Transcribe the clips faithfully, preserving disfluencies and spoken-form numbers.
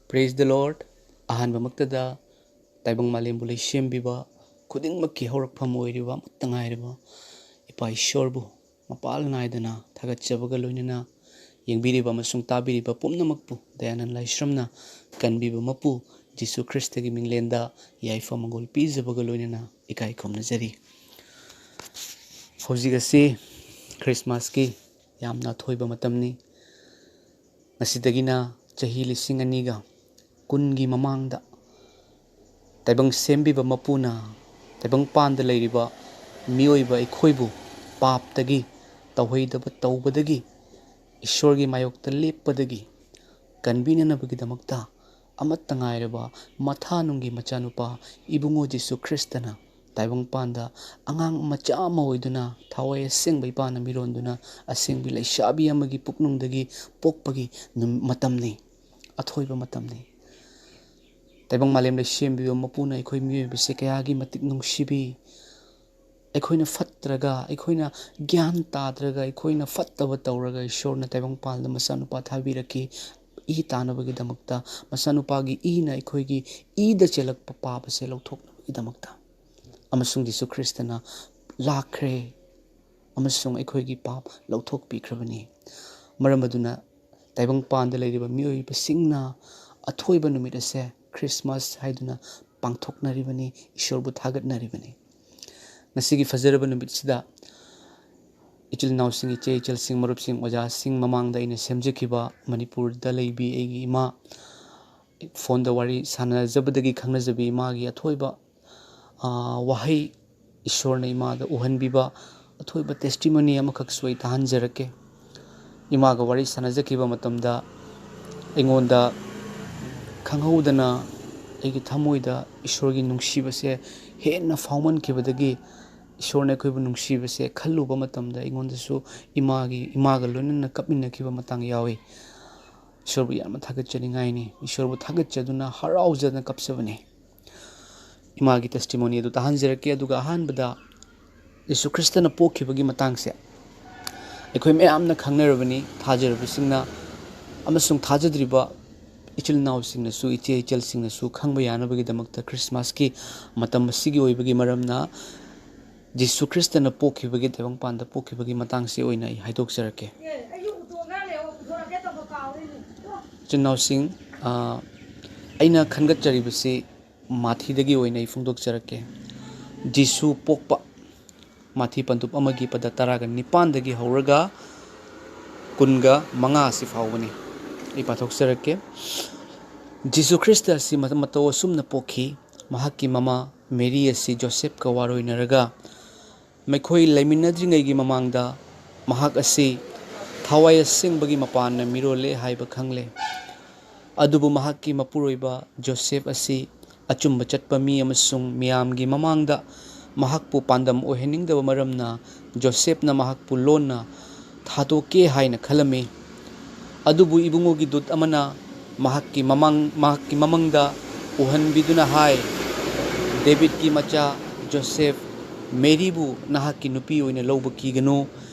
Praise the Lord. ꯑꯍꯥꯟꯕꯃꯛꯇꯗ ꯇꯥꯏꯕꯪ ꯃꯥꯂꯦꯝꯕꯨ ꯂꯩꯁꯦꯝꯕꯤꯕ, ꯈꯨꯗꯤꯡꯃꯛꯀꯤ ꯍꯧꯔꯛꯐꯝ ꯑꯣꯏꯔꯤꯕ ꯑꯃꯠꯇ ꯉꯥꯏꯔꯕ ꯏꯄꯥ ꯏꯁꯣꯔꯕꯨ ꯃꯄꯥꯜ ꯅꯥꯏꯗꯅ ꯊꯥꯒꯠꯆꯕꯒ ꯂꯣꯏꯅꯅ, ꯌꯦꯡꯕꯤꯔꯤꯕ ꯑꯃꯁꯨꯡ ꯇꯥꯕꯤꯔꯤꯕ ꯄꯨꯝꯅꯃꯛꯄꯨ ꯗꯌꯥꯅꯟ ꯂꯥꯏꯁ꯭ꯔꯝꯅ ꯀꯟꯕꯤꯕ ꯃꯄꯨ ꯖꯤꯁꯨ ꯈ꯭ꯔꯤꯁꯇꯒꯤ ꯃꯤꯡꯂꯦꯟꯗ ꯌꯥꯏꯐ ꯃꯪꯒꯣꯜ ꯄꯤꯖꯕꯒ ꯂꯣꯏꯅꯅ ꯏꯀꯥꯏ ꯈꯨꯝꯅꯖꯔꯤ꯫ ꯍꯧꯖꯤꯛ ꯑꯁꯤ ꯈ꯭ꯔꯤꯁꯃꯥꯁꯀꯤ ꯌꯥꯝꯅ ꯑꯊꯣꯏꯕ ꯃꯇꯝꯅꯤ꯫ ꯉꯁꯤꯗꯒꯤꯅ ꯆꯍꯤ ꯂꯤꯁꯤꯡ ꯑꯅꯤꯒ ꯀꯨꯟꯒꯤ ꯃꯃꯥꯡꯗ ꯇꯥꯏꯕꯪ ꯁꯦꯝꯕꯤꯕ ꯃꯄꯨꯅ ꯇꯥꯏꯕꯪꯄꯥꯟꯗ ꯂꯩꯔꯤꯕ ꯃꯤꯑꯣꯏꯕ ꯑꯩꯈꯣꯏꯕꯨ ꯄꯥꯞꯇꯒꯤ, ꯇꯧꯍꯩꯗꯕ ꯇꯧꯕꯗꯒꯤ, ꯏꯁꯣꯔꯒꯤ ꯃꯥꯌꯣꯛꯇ ꯂꯦꯞꯄꯗꯒꯤ ꯀꯟꯕꯤꯅꯅꯕꯒꯤꯗꯃꯛꯇ ꯑꯃꯠꯇ ꯉꯥꯏꯔꯕ ꯃꯊꯥꯅꯨꯡꯒꯤ ꯃꯆꯥꯅꯨꯄꯥ ꯏꯕꯨꯡꯉꯣ ꯖꯤꯁꯨ ꯈ꯭ꯔꯤꯁꯇꯅ ꯇꯥꯏꯕꯪꯄꯥꯟꯗ ꯑꯉꯥꯡ ꯃꯆꯥ ꯑꯃ ꯑꯣꯏꯗꯨꯅ ꯊꯋꯥꯏ ꯑꯁꯦꯡꯕ ꯏꯄꯥꯅ ꯃꯤꯔꯣꯟꯗꯨꯅ ꯑꯁꯦꯡꯕꯤ ꯂꯩꯁꯥꯕꯤ ꯑꯃꯒꯤ ꯄꯨꯛꯅꯨꯡꯗꯒꯤ ꯄꯣꯛꯄꯒꯤ ꯅꯨꯝ-, ꯃꯇꯝꯅꯤ, ꯑꯊꯣꯏꯕ ꯃꯇꯝꯅꯤ꯫ ꯇꯥꯏꯕꯪ ꯃꯥꯂꯦꯝ ꯂꯩꯁꯦꯝꯕꯤꯕ ꯃꯄꯨꯅ ꯑꯩꯈꯣꯏ ꯃꯤꯑꯣꯏꯕꯁꯦ ꯀꯌꯥꯒꯤ ꯃꯇꯤꯛ ꯅꯨꯡꯁꯤꯕꯤ꯫ ꯑꯩꯈꯣꯏꯅ ꯐꯠꯇ꯭ꯔꯒ, ꯑꯩꯈꯣꯏꯅ ꯒ꯭ꯌꯥꯟ ꯇꯥꯗ꯭ꯔꯒ, ꯑꯩꯈꯣꯏꯅ ꯐꯠꯇꯕ ꯇꯧꯔꯒ ꯏꯁꯣꯔꯅ ꯇꯥꯏꯕꯪꯄꯥꯟꯗ ꯃꯆꯥꯅꯨꯄꯥ ꯊꯥꯕꯤꯔꯛꯈꯤ, ꯏ ꯇꯥꯅꯕꯒꯤꯗꯃꯛꯇ, ꯃꯆꯥꯅꯨꯄꯥꯒꯤ ꯏꯅ ꯑꯩꯈꯣꯏꯒꯤ ꯏꯗ ꯆꯦꯜꯂꯛꯄ ꯄꯥꯞ ꯑꯁꯦ ꯂꯧꯊꯣꯛꯅꯕꯒꯤꯗꯃꯛꯇ꯫ ꯑꯃꯁꯨꯡ ꯖꯤꯁꯨ ꯈ꯭ꯔꯤꯁꯇꯅ ꯂꯥꯛꯈ꯭ꯔꯦ ꯑꯃꯁꯨꯡ ꯑꯩꯈꯣꯏꯒꯤ ꯄꯥꯞ ꯂꯧꯊꯣꯛꯄꯤꯈ꯭ꯔꯕꯅꯤ꯫ ꯃꯔꯝ ꯑꯗꯨꯅ ꯇꯥꯏꯕꯪꯄꯥꯟꯗ ꯂꯩꯔꯤꯕ ꯃꯤꯑꯣꯏꯕꯁꯤꯡꯅ ꯑꯊꯣꯏꯕ ꯅꯨꯃꯤꯠ ꯑꯁꯦ ꯈ꯭ꯔꯤꯁꯃꯥꯁ ꯍꯥꯏꯗꯨꯅ ꯄꯥꯡꯊꯣꯛꯅꯔꯤꯕꯅꯤ, ꯏꯁꯣꯔꯕꯨ ꯊꯥꯒꯠꯅꯔꯤꯕꯅꯤ꯫ ꯉꯁꯤꯒꯤ ꯐꯖꯔꯕ ꯅꯨꯃꯤꯠꯁꯤꯗ ꯏꯆꯤꯜ ꯏꯅꯥꯎꯁꯤꯡ, ꯏꯆꯦ ꯏꯆꯜꯁꯤꯡ, ꯃꯔꯨꯞꯁꯤꯡ, ꯑꯣꯖꯥꯁꯤꯡ ꯃꯃꯥꯡꯗ ꯑꯩꯅ ꯁꯦꯝꯖꯈꯤꯕ ꯃꯅꯤꯄꯨꯔꯗ ꯂꯩꯕꯤ ꯑꯩꯒꯤ ꯏꯃꯥ, ꯐꯣꯟꯗ ꯋꯥꯔꯤ ꯁꯥꯟꯅꯖꯕꯗꯒꯤ ꯈꯪꯅꯖꯕꯤ ꯏꯃꯥꯒꯤ ꯑꯊꯣꯏꯕ, ꯑꯥ, ꯋꯥꯍꯩ, ꯏꯁꯣꯔꯅ ꯏꯃꯥꯗ ꯎꯍꯟꯕꯤꯕ ꯑꯊꯣꯏꯕ testimony ꯑꯃꯈꯛꯁꯨ ꯑꯩ ꯇꯥꯍꯟꯖꯔꯛꯀꯦ꯫ ꯏꯃꯥꯒ ꯋꯥꯔꯤ ꯁꯥꯟꯅꯖꯈꯤꯕ ꯃꯇꯝꯗ ꯑꯩꯉꯣꯟꯗ ꯈꯪꯍꯧꯗꯅ ꯑꯩꯒꯤ ꯊꯃꯣꯏꯗ ꯏꯁꯣꯔꯒꯤ ꯅꯨꯡꯁꯤꯕꯁꯦ ꯍꯦꯟꯅ ꯐꯥꯎꯃꯟꯈꯤꯕꯗꯒꯤ, ꯏꯁꯣꯔꯅ ꯑꯩꯈꯣꯏꯕꯨ ꯅꯨꯡꯁꯤꯕꯁꯦ ꯈꯜꯂꯨꯕ ꯃꯇꯝꯗ ꯑꯩꯉꯣꯟꯗꯁꯨ ꯏꯃꯥꯒꯤ, ꯏꯃꯥꯒ ꯂꯣꯏꯅꯅ ꯀꯞꯃꯤꯟꯅꯈꯤꯕ ꯃꯇꯥꯡ ꯌꯥꯎꯏ꯫ ꯏꯁꯣꯔꯕꯨ ꯌꯥꯝꯅ ꯊꯥꯒꯠꯆꯅꯤꯡꯉꯥꯏꯅꯤ꯫ ꯏꯁꯣꯔꯕꯨ ꯊꯥꯒꯠꯆꯗꯨꯅ ꯍꯔꯥꯎꯖꯗꯅ ꯀꯞꯆꯕꯅꯤ꯫ ꯏꯃꯥꯒꯤ testimony ꯑꯗꯨ ꯇꯥꯍꯟꯖꯔꯛꯀꯦ꯫ ꯑꯗꯨꯒ ꯑꯍꯥꯟꯕꯗ ꯌꯤꯁꯨ ꯈ꯭ꯔꯤꯁꯇꯅ ꯄꯣꯛꯈꯤꯕꯒꯤ ꯃꯇꯥꯡꯁꯦ ꯑꯩꯈꯣꯏ ꯃꯌꯥꯝꯅ ꯈꯪꯅꯔꯕꯅꯤ, ꯊꯥꯖꯔꯕꯁꯤꯡꯅ ꯑꯃꯁꯨꯡ ꯊꯥꯖꯗ꯭ꯔꯤꯕ ꯏꯆꯤꯜ ꯏꯅꯥꯎꯁꯤꯡꯅꯁꯨ, ꯏꯆꯦ ꯏꯆꯜꯁꯤꯡꯅꯁꯨ ꯈꯪꯕ ꯌꯥꯅꯕꯒꯤꯗꯃꯛꯇ ꯈ꯭ꯔꯤꯁꯃꯥꯁꯀꯤ ꯃꯇꯝ ꯑꯁꯤꯒꯤ ꯑꯣꯏꯕꯒꯤ ꯃꯔꯝꯅ ꯖꯤꯁꯨ ꯈ꯭ꯔꯤꯁꯇꯅ ꯄꯣꯛꯈꯤꯕꯒꯤ, ꯇꯥꯏꯕꯪꯄꯥꯟꯗ ꯄꯣꯛꯈꯤꯕꯒꯤ ꯃꯇꯥꯡꯁꯤ ꯑꯣꯏꯅ ꯑꯩ ꯍꯥꯏꯗꯣꯛꯆꯔꯛꯀꯦ꯫ ꯏꯆꯤꯜ ꯏꯅꯥꯎꯁꯤꯡ, ꯑ, ꯑꯩꯅ ꯈꯟꯒꯠꯆꯔꯤꯕꯁꯤ ꯃꯥꯊꯤꯗꯒꯤ ꯑꯣꯏꯅ ꯑꯩ ꯐꯣꯡꯗꯣꯛꯆꯔꯛꯀꯦ꯫ ꯖꯤꯁꯨ ꯄꯣꯛꯄ, ꯃꯥꯊꯤ ꯄꯟꯗꯨꯞ ꯑꯃꯒꯤ ꯄꯗ ꯇꯔꯥꯒ ꯅꯤꯄꯥꯟꯗꯒꯤ ꯍꯧꯔꯒ ꯀꯨꯟꯒ ꯃꯉꯥ ꯑꯁꯤ ꯐꯥꯎꯕꯅꯤ꯫ ꯑꯩ ꯄꯥꯊꯣꯛꯆꯔꯛꯀꯦ꯫ ꯖꯤꯁꯨ ꯈ꯭ꯔꯤꯁꯇ ꯑꯁꯤ ꯃꯇ-, ꯃꯇꯧ ꯑꯁꯨꯝꯅ ꯄꯣꯛꯈꯤ꯫ ꯃꯍꯥꯛꯀꯤ ꯃꯃꯥ ꯃꯦꯔꯤ ꯑꯁꯤ ꯖꯣꯁꯦꯐꯀ ꯋꯥꯔꯣꯏꯅꯔꯒ ꯃꯈꯣꯏ ꯂꯩꯃꯤꯟꯅꯗ꯭ꯔꯤꯉꯩꯒꯤ ꯃꯃꯥꯡꯗ ꯃꯍꯥꯛ ꯑꯁꯤ ꯊꯋꯥꯏ ꯑꯁꯦꯡꯕꯒꯤ ꯃꯄꯥꯟꯅ ꯃꯤꯔꯣꯜꯂꯦ ꯍꯥꯏꯕ ꯈꯪꯂꯦ꯫ ꯑꯗꯨꯕꯨ ꯃꯍꯥꯛꯀꯤ ꯃꯄꯨꯔꯣꯏꯕ ꯖꯣꯁꯦꯐ ꯑꯁꯤ ꯑꯆꯨꯝꯕ ꯆꯠꯄ ꯃꯤ ꯑꯃꯁꯨꯡ ꯃꯤꯌꯥꯝꯒꯤ ꯃꯃꯥꯡꯗ ꯃꯍꯥꯛꯄꯨ ꯄꯥꯟꯗꯝ ꯑꯣꯏꯍꯟꯅꯤꯡꯗꯕ ꯃꯔꯝꯅ ꯖꯣꯁꯦꯐꯅ ꯃꯍꯥꯛꯄꯨ ꯂꯣꯟꯅ ꯊꯥꯗꯣꯛꯀꯦ ꯍꯥꯏꯅ ꯈꯜꯂꯝꯃꯤ꯫ ꯑꯗꯨꯕꯨ ꯏꯕꯨꯡꯉꯣꯒꯤ ꯗꯨꯠ ꯑꯃꯅ ꯃꯍꯥꯛꯀꯤ ꯃꯃꯥꯡ-, ꯃꯍꯥꯛꯀꯤ ꯃꯃꯪꯗ ꯎꯍꯟꯕꯤꯗꯨꯅ ꯍꯥꯏ, "ꯗꯦꯕꯤꯗꯀꯤ ꯃꯆꯥ ꯖꯣꯁꯦꯐ, ꯃꯦꯔꯤꯕꯨ ꯅꯍꯥꯛꯀꯤ ꯅꯨꯄꯤ ꯑꯣꯏꯅ ꯂꯧꯕ ꯀꯤꯒꯅꯨ,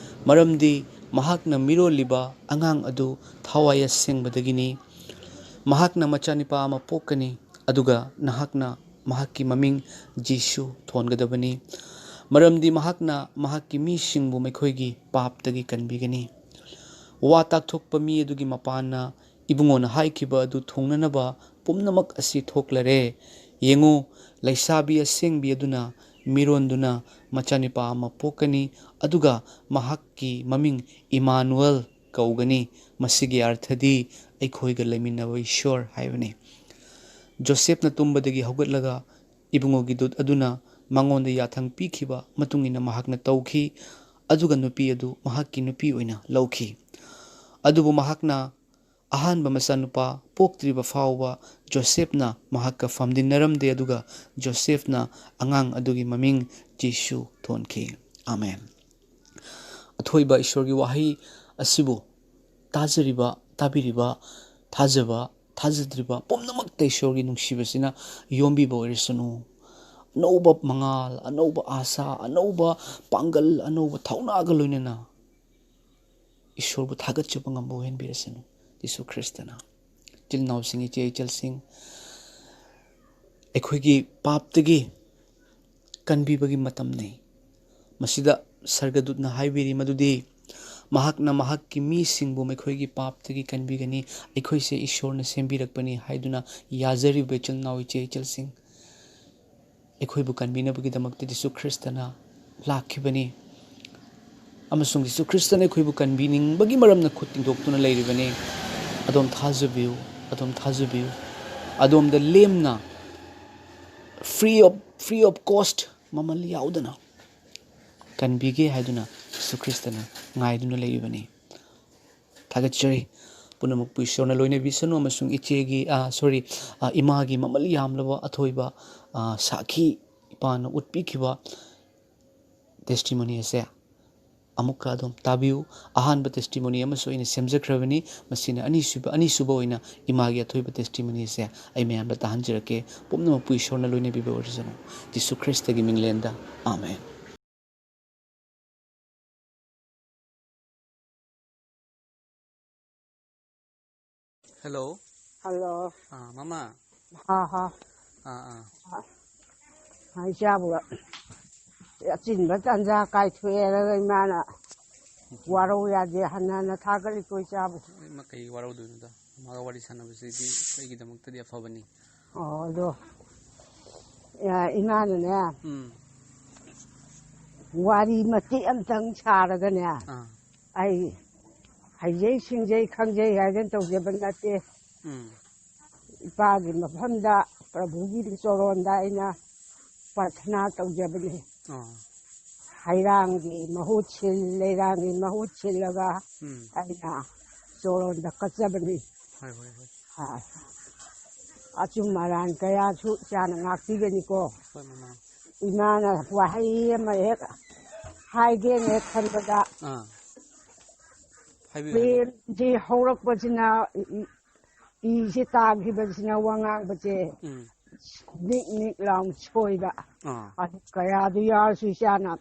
ꯃꯔꯝꯗꯤ ꯃꯍꯥꯛꯅ ꯃꯤꯔꯣꯜꯂꯤꯕ ꯑꯉꯥꯡ ꯑꯗꯨ ꯊꯋꯥꯏ ꯑꯁꯦꯡꯕꯗꯒꯤꯅꯤ꯫ ꯃꯍꯥꯛꯅ ꯃꯆꯥꯅꯤꯄꯥ ꯑꯃ ꯄꯣꯛꯀꯅꯤ, ꯑꯗꯨꯒ ꯅꯍꯥꯛꯅ ꯃꯍꯥꯛꯀꯤ ꯃꯃꯤꯡ ꯖꯤꯁꯨ ꯊꯣꯟꯒꯗꯕꯅꯤ, ꯃꯔꯝꯗꯤ ꯃꯍꯥꯛꯅ ꯃꯍꯥꯛꯀꯤ ꯃꯤꯁꯤꯡꯕꯨ ꯃꯈꯣꯏꯒꯤ ꯄꯥꯞꯇꯒꯤ ꯀꯟꯕꯤꯒꯅꯤ"꯫ ꯋꯥ ꯇꯥꯛꯊꯣꯛꯄ ꯃꯤ ꯑꯗꯨꯒꯤ ꯃꯄꯥꯟꯅ ꯏꯕꯨꯡꯉꯣꯅ ꯍꯥꯏꯈꯤꯕ ꯑꯗꯨ ꯊꯨꯡꯅꯅꯕ ꯄꯨꯝꯅꯃꯛ ꯑꯁꯤ ꯊꯣꯛꯂꯔꯦ꯫ ꯌꯦꯡꯉꯨ, ꯂꯩꯁꯥꯕꯤ ꯑꯁꯦꯡꯕꯤ ꯑꯗꯨꯅ ꯃꯤꯔꯣꯟꯗꯨꯅ ꯃꯆꯥꯅꯤꯄꯥ ꯑꯃ ꯄꯣꯛꯀꯅꯤ, ꯑꯗꯨꯒ ꯃꯍꯥꯛꯀꯤ ꯃꯃꯤꯡ ꯏꯃꯥꯅꯨꯑꯦꯜ ꯀꯧꯒꯅꯤ꯫ ꯃꯁꯤꯒꯤ ꯑꯔꯊꯗꯤ "ꯑꯩꯈꯣꯏꯒ ꯂꯩꯃꯤꯟꯅꯕ ꯏꯁꯣꯔ" ꯍꯥꯏꯕꯅꯤ꯫ ꯖꯣꯁꯦꯐꯅ ꯇꯨꯝꯕꯗꯒꯤ ꯍꯧꯒꯠꯂꯒ ꯏꯕꯨꯡꯉꯣꯒꯤ ꯗꯨꯠ ꯑꯗꯨꯅ ꯃꯉꯣꯟꯗ ꯌꯥꯊꯪ ꯄꯤꯈꯤꯕ ꯃꯇꯨꯡ ꯏꯟꯅ ꯃꯍꯥꯛꯅ ꯇꯧꯈꯤ, ꯑꯗꯨꯒ ꯅꯨꯄꯤ ꯑꯗꯨ ꯃꯍꯥꯛꯀꯤ ꯅꯨꯄꯤ ꯑꯣꯏꯅ ꯂꯧꯈꯤ꯫ ꯑꯗꯨꯕꯨ ꯃꯍꯥꯛꯅ ꯑꯍꯥꯟꯕ ꯃꯆꯥꯅꯨꯄꯥ ꯄꯣꯛꯇ꯭ꯔꯤꯕ ꯐꯥꯎꯕ ꯖꯣꯁꯦꯐꯅ ꯃꯍꯥꯛꯀ ꯐꯝꯗꯤꯟꯅꯔꯝꯗꯦ, ꯑꯗꯨꯒ ꯖꯣꯁꯦꯐꯅ ꯑꯉꯥꯡ ꯑꯗꯨꯒꯤ ꯃꯃꯤꯡ ꯖꯤꯁꯨ ꯊꯣꯟꯈꯤ꯫ ꯑꯥꯃꯦꯟ꯫ ꯑꯊꯣꯏꯕ ꯏꯁꯣꯔꯒꯤ ꯋꯥꯍꯩ ꯑꯁꯤꯕꯨ ꯇꯥꯖꯔꯤꯕ, ꯇꯥꯕꯤꯔꯤꯕ, ꯊꯥꯖꯕ, ꯊꯥꯖꯗ꯭ꯔꯤꯕ ꯄꯨꯝꯅꯃꯛꯇ ꯏꯁꯣꯔꯒꯤ ꯅꯨꯡꯁꯤꯕꯁꯤꯅ ꯌꯣꯝꯕꯤꯕ ꯑꯣꯏꯔꯁꯅꯨ꯫ ꯑꯅꯧꯕ ꯃꯉꯥꯜ, ꯑꯅꯧꯕ ꯑꯥꯁꯥ, ꯑꯅꯧꯕ ꯄꯥꯡꯒꯜ, ꯑꯅꯧꯕ ꯊꯧꯅꯥꯒ ꯂꯣꯏꯅꯅ ꯏꯁꯣꯔꯕꯨ ꯊꯥꯒꯠꯆꯕ ꯉꯝꯕ ꯑꯣꯏꯍꯟꯕꯤꯔꯁꯅꯨ, ꯖꯤꯁꯨ ꯈ꯭ꯔꯤꯁꯇꯅ꯫ ꯏꯆꯤꯜ ꯏꯅꯥꯎꯁꯤꯡ, ꯏꯆꯦ ꯏꯆꯜꯁꯤꯡ, ꯑꯩꯈꯣꯏꯒꯤ ꯄꯥꯞꯇꯒꯤ ꯀꯟꯕꯤꯕꯒꯤ ꯃꯇꯝꯅꯤ꯫ ꯃꯁꯤꯗ ꯁꯔꯒꯗꯨꯠꯅ ꯍꯥꯏꯕꯤꯔꯤ ꯃꯗꯨꯗꯤ ꯃꯍꯥꯛꯅ ꯃꯍꯥꯛꯀꯤ ꯃꯤꯁꯤꯡꯕꯨ ꯃꯈꯣꯏꯒꯤ ꯄꯥꯞꯇꯒꯤ ꯀꯟꯕꯤꯒꯅꯤ, ꯑꯩꯈꯣꯏꯁꯦ ꯏꯁꯣꯔꯅ ꯁꯦꯝꯕꯤꯔꯛꯄꯅꯤ ꯍꯥꯏꯗꯨꯅ ꯌꯥꯖꯔꯤꯕ ꯏꯆꯤꯜ ꯏꯅꯥꯎ, ꯏꯆꯦ ꯏꯆꯜꯁꯤꯡ꯫ ꯑꯩꯈꯣꯏꯕꯨ ꯀꯟꯕꯤꯅꯕꯒꯤꯗꯃꯛꯇ ꯖꯤꯁꯨ ꯈ꯭ꯔꯤꯁꯇꯅ ꯂꯥꯛꯈꯤꯕꯅꯤ꯫ ꯑꯃꯁꯨꯡ ꯖꯤꯁꯨ ꯈ꯭ꯔꯤꯁꯇꯅ ꯑꯩꯈꯣꯏꯕꯨ ꯀꯟꯕꯤꯅꯤꯡꯕꯒꯤ ꯃꯔꯝꯅ ꯈꯨꯠ ꯇꯤꯡꯊꯣꯛꯇꯨꯅ ꯂꯩꯔꯤꯕꯅꯤ꯫ ꯑꯗꯣꯝ ꯊꯥꯖꯕꯤꯌꯨ, ꯑꯗꯣꯝ ꯊꯥꯖꯕꯤꯌꯨ꯫ ꯑꯗꯣꯝꯗ ꯂꯦꯝꯅ, free of, free of cost, ꯃꯃꯜ ꯌꯥꯎꯗꯅ ꯀꯟꯕꯤꯒꯦ ꯍꯥꯏꯗꯨꯅ ꯖꯤꯁꯨ ꯈ꯭ꯔꯤꯁꯇꯅ ꯉꯥꯏꯗꯨꯅ ꯂꯩꯔꯤꯕꯅꯤ꯫ ꯊꯥꯒꯠꯆꯔꯤ꯫ ꯄꯨꯝꯅꯃꯛꯄꯨ ꯏꯁꯣꯔꯅ ꯂꯣꯏꯅꯕꯤꯁꯅꯨ ꯑꯃꯁꯨꯡ ꯏꯆꯦꯒꯤ, ꯑ, sorry, ꯑ, ꯏꯃꯥꯒꯤ ꯃꯃꯜ ꯌꯥꯝꯂꯕ ꯑꯊꯣꯏꯕ, ꯑ, ꯁꯥꯈꯤ ꯏꯄꯥꯅ ꯎꯠꯄꯤꯈꯤꯕ testimony ꯑꯁꯦ ꯑꯃꯨꯛꯀ ꯑꯗꯨꯝ ꯇꯥꯕꯤꯌꯨ꯫ ꯑꯍꯥꯟꯕ testimony ꯑꯃꯁꯨ ꯑꯩꯅ ꯁꯦꯝꯖꯈ꯭ꯔꯕꯅꯤ꯫ ꯃꯁꯤꯅ ꯑꯅꯤꯁꯨꯕ, ꯑꯅꯤꯁꯨꯕ ꯑꯣꯏꯅ ꯏꯃꯥꯒꯤ ꯑꯊꯣꯏꯕ testimony ꯑꯁꯦ ꯑꯩ ꯃꯌꯥꯝꯗ ꯇꯥꯍꯟꯖꯔꯛꯀꯦ꯫ ꯄꯨꯝꯅꯃꯛꯄꯨ ꯏꯁꯣꯔꯅ ꯂꯣꯏꯅꯕꯤꯕ ꯑꯣꯏꯔꯁꯅꯨ꯫ ꯖꯤꯁꯨ ꯈ꯭ꯔꯤꯁꯇꯒꯤ ꯃꯤꯡꯂꯦꯟꯗ, ꯑꯥꯃꯦꯟ꯫ Hello. Hello. ꯑꯥ, ꯃꯃꯥ꯫ ꯍꯥ, ꯍꯥ꯫ ꯑꯥ, ꯑꯥ꯫ ꯍꯥꯏ ꯆꯥꯕꯒ ꯑꯆꯤꯟꯕ ꯇꯥꯟꯖꯥ ꯀꯥꯏꯊꯣꯛꯑꯦꯔꯒ ꯏꯃꯥꯅ ꯋꯥꯔꯧ ꯌꯥꯗꯦ, ꯍꯟꯅ ꯍꯟꯅ ꯊꯥꯒꯠꯂꯤꯀꯣ ꯏꯆꯥꯕꯨ꯫ ꯏꯃꯥ, ꯀꯩ ꯋꯥꯔꯧꯗꯣꯏꯅꯣꯗ? ꯃꯥꯒ ꯋꯥꯔꯤ ꯁꯥꯟꯅꯕꯁꯤꯗꯤ ꯑꯩꯒꯤꯗꯃꯛꯇꯗꯤ ꯑꯐꯕꯅꯤ꯫ ꯑꯣ, ꯑꯗꯣ, ꯑ, ꯏꯃꯥꯅꯅꯦ, ꯎꯝ꯫ ꯋꯥꯔꯤ ꯃꯇꯦꯛ ꯑꯝꯇꯪ ꯁꯥꯔꯒꯅꯦ, ꯑꯥ꯫ ꯑꯩ ꯍꯩꯖꯩ, ꯁꯤꯡꯖꯩ, ꯈꯪꯖꯩ ꯍꯥꯏꯗꯅ ꯇꯧꯖꯕ ꯅꯠꯇꯦ꯫ ꯎꯝ꯫ ꯏꯄꯥꯒꯤ ꯃꯐꯝꯗ, ꯄ꯭ꯔꯚꯨꯒꯤ ꯆꯣꯔꯣꯟꯗ ꯑꯩꯅ ꯄ꯭ꯔꯥꯊꯅꯥ ꯇꯧꯖꯕꯅꯤ꯫ ꯑꯥ꯫ ꯍꯩꯔꯥꯡꯒꯤ ꯃꯍꯨꯠ ꯁꯤꯜ, ꯂꯩꯔꯥꯡꯒꯤ ꯃꯍꯨꯠ ꯁꯤꯜꯂꯒ ꯎꯝ꯫ ꯑꯩꯅ ꯆꯣꯔꯣꯟꯗ ꯀꯠꯆꯕꯅꯤ꯫ ꯍꯣꯏ, ꯍꯣꯏ, ꯍꯣꯏ꯫ ꯑꯥ꯫ ꯑꯆꯨꯝ ꯑꯔꯥꯟ ꯀꯌꯥꯁꯨ ꯏꯆꯥꯅ ꯉꯥꯛꯄꯤꯒꯅꯤꯀꯣ꯫ ꯍꯣꯏ, ꯃꯃꯥ꯫ ꯏꯃꯥꯅ ꯋꯥꯍꯩ ꯑꯃ ꯍꯦꯛ ꯍꯥꯏꯒꯦꯅ ꯍꯦꯛ ꯈꯟꯕꯗ, ꯑꯥ꯫ ꯍꯥꯏꯕꯤꯌꯨ, ꯍꯥꯏꯕꯤꯌꯨ꯫ ꯄ꯭ꯔꯦꯝꯁꯤ ꯍꯧꯔꯛꯄꯁꯤꯅ, ꯏ-, ꯏ-, ꯏꯁꯤ ꯇꯥꯈꯤꯕꯁꯤꯅ ꯋꯥ ꯉꯥꯡꯕꯁꯦ ꯎꯝ꯫ ꯅꯤꯛ ꯅꯤꯛ ꯂꯥꯎ ꯁꯣꯏꯕ꯫ ꯑꯥ꯫ ꯑꯗꯨ ꯀꯌꯥꯗꯨ ꯌꯥꯎꯔꯁꯨ ꯏꯆꯥꯅ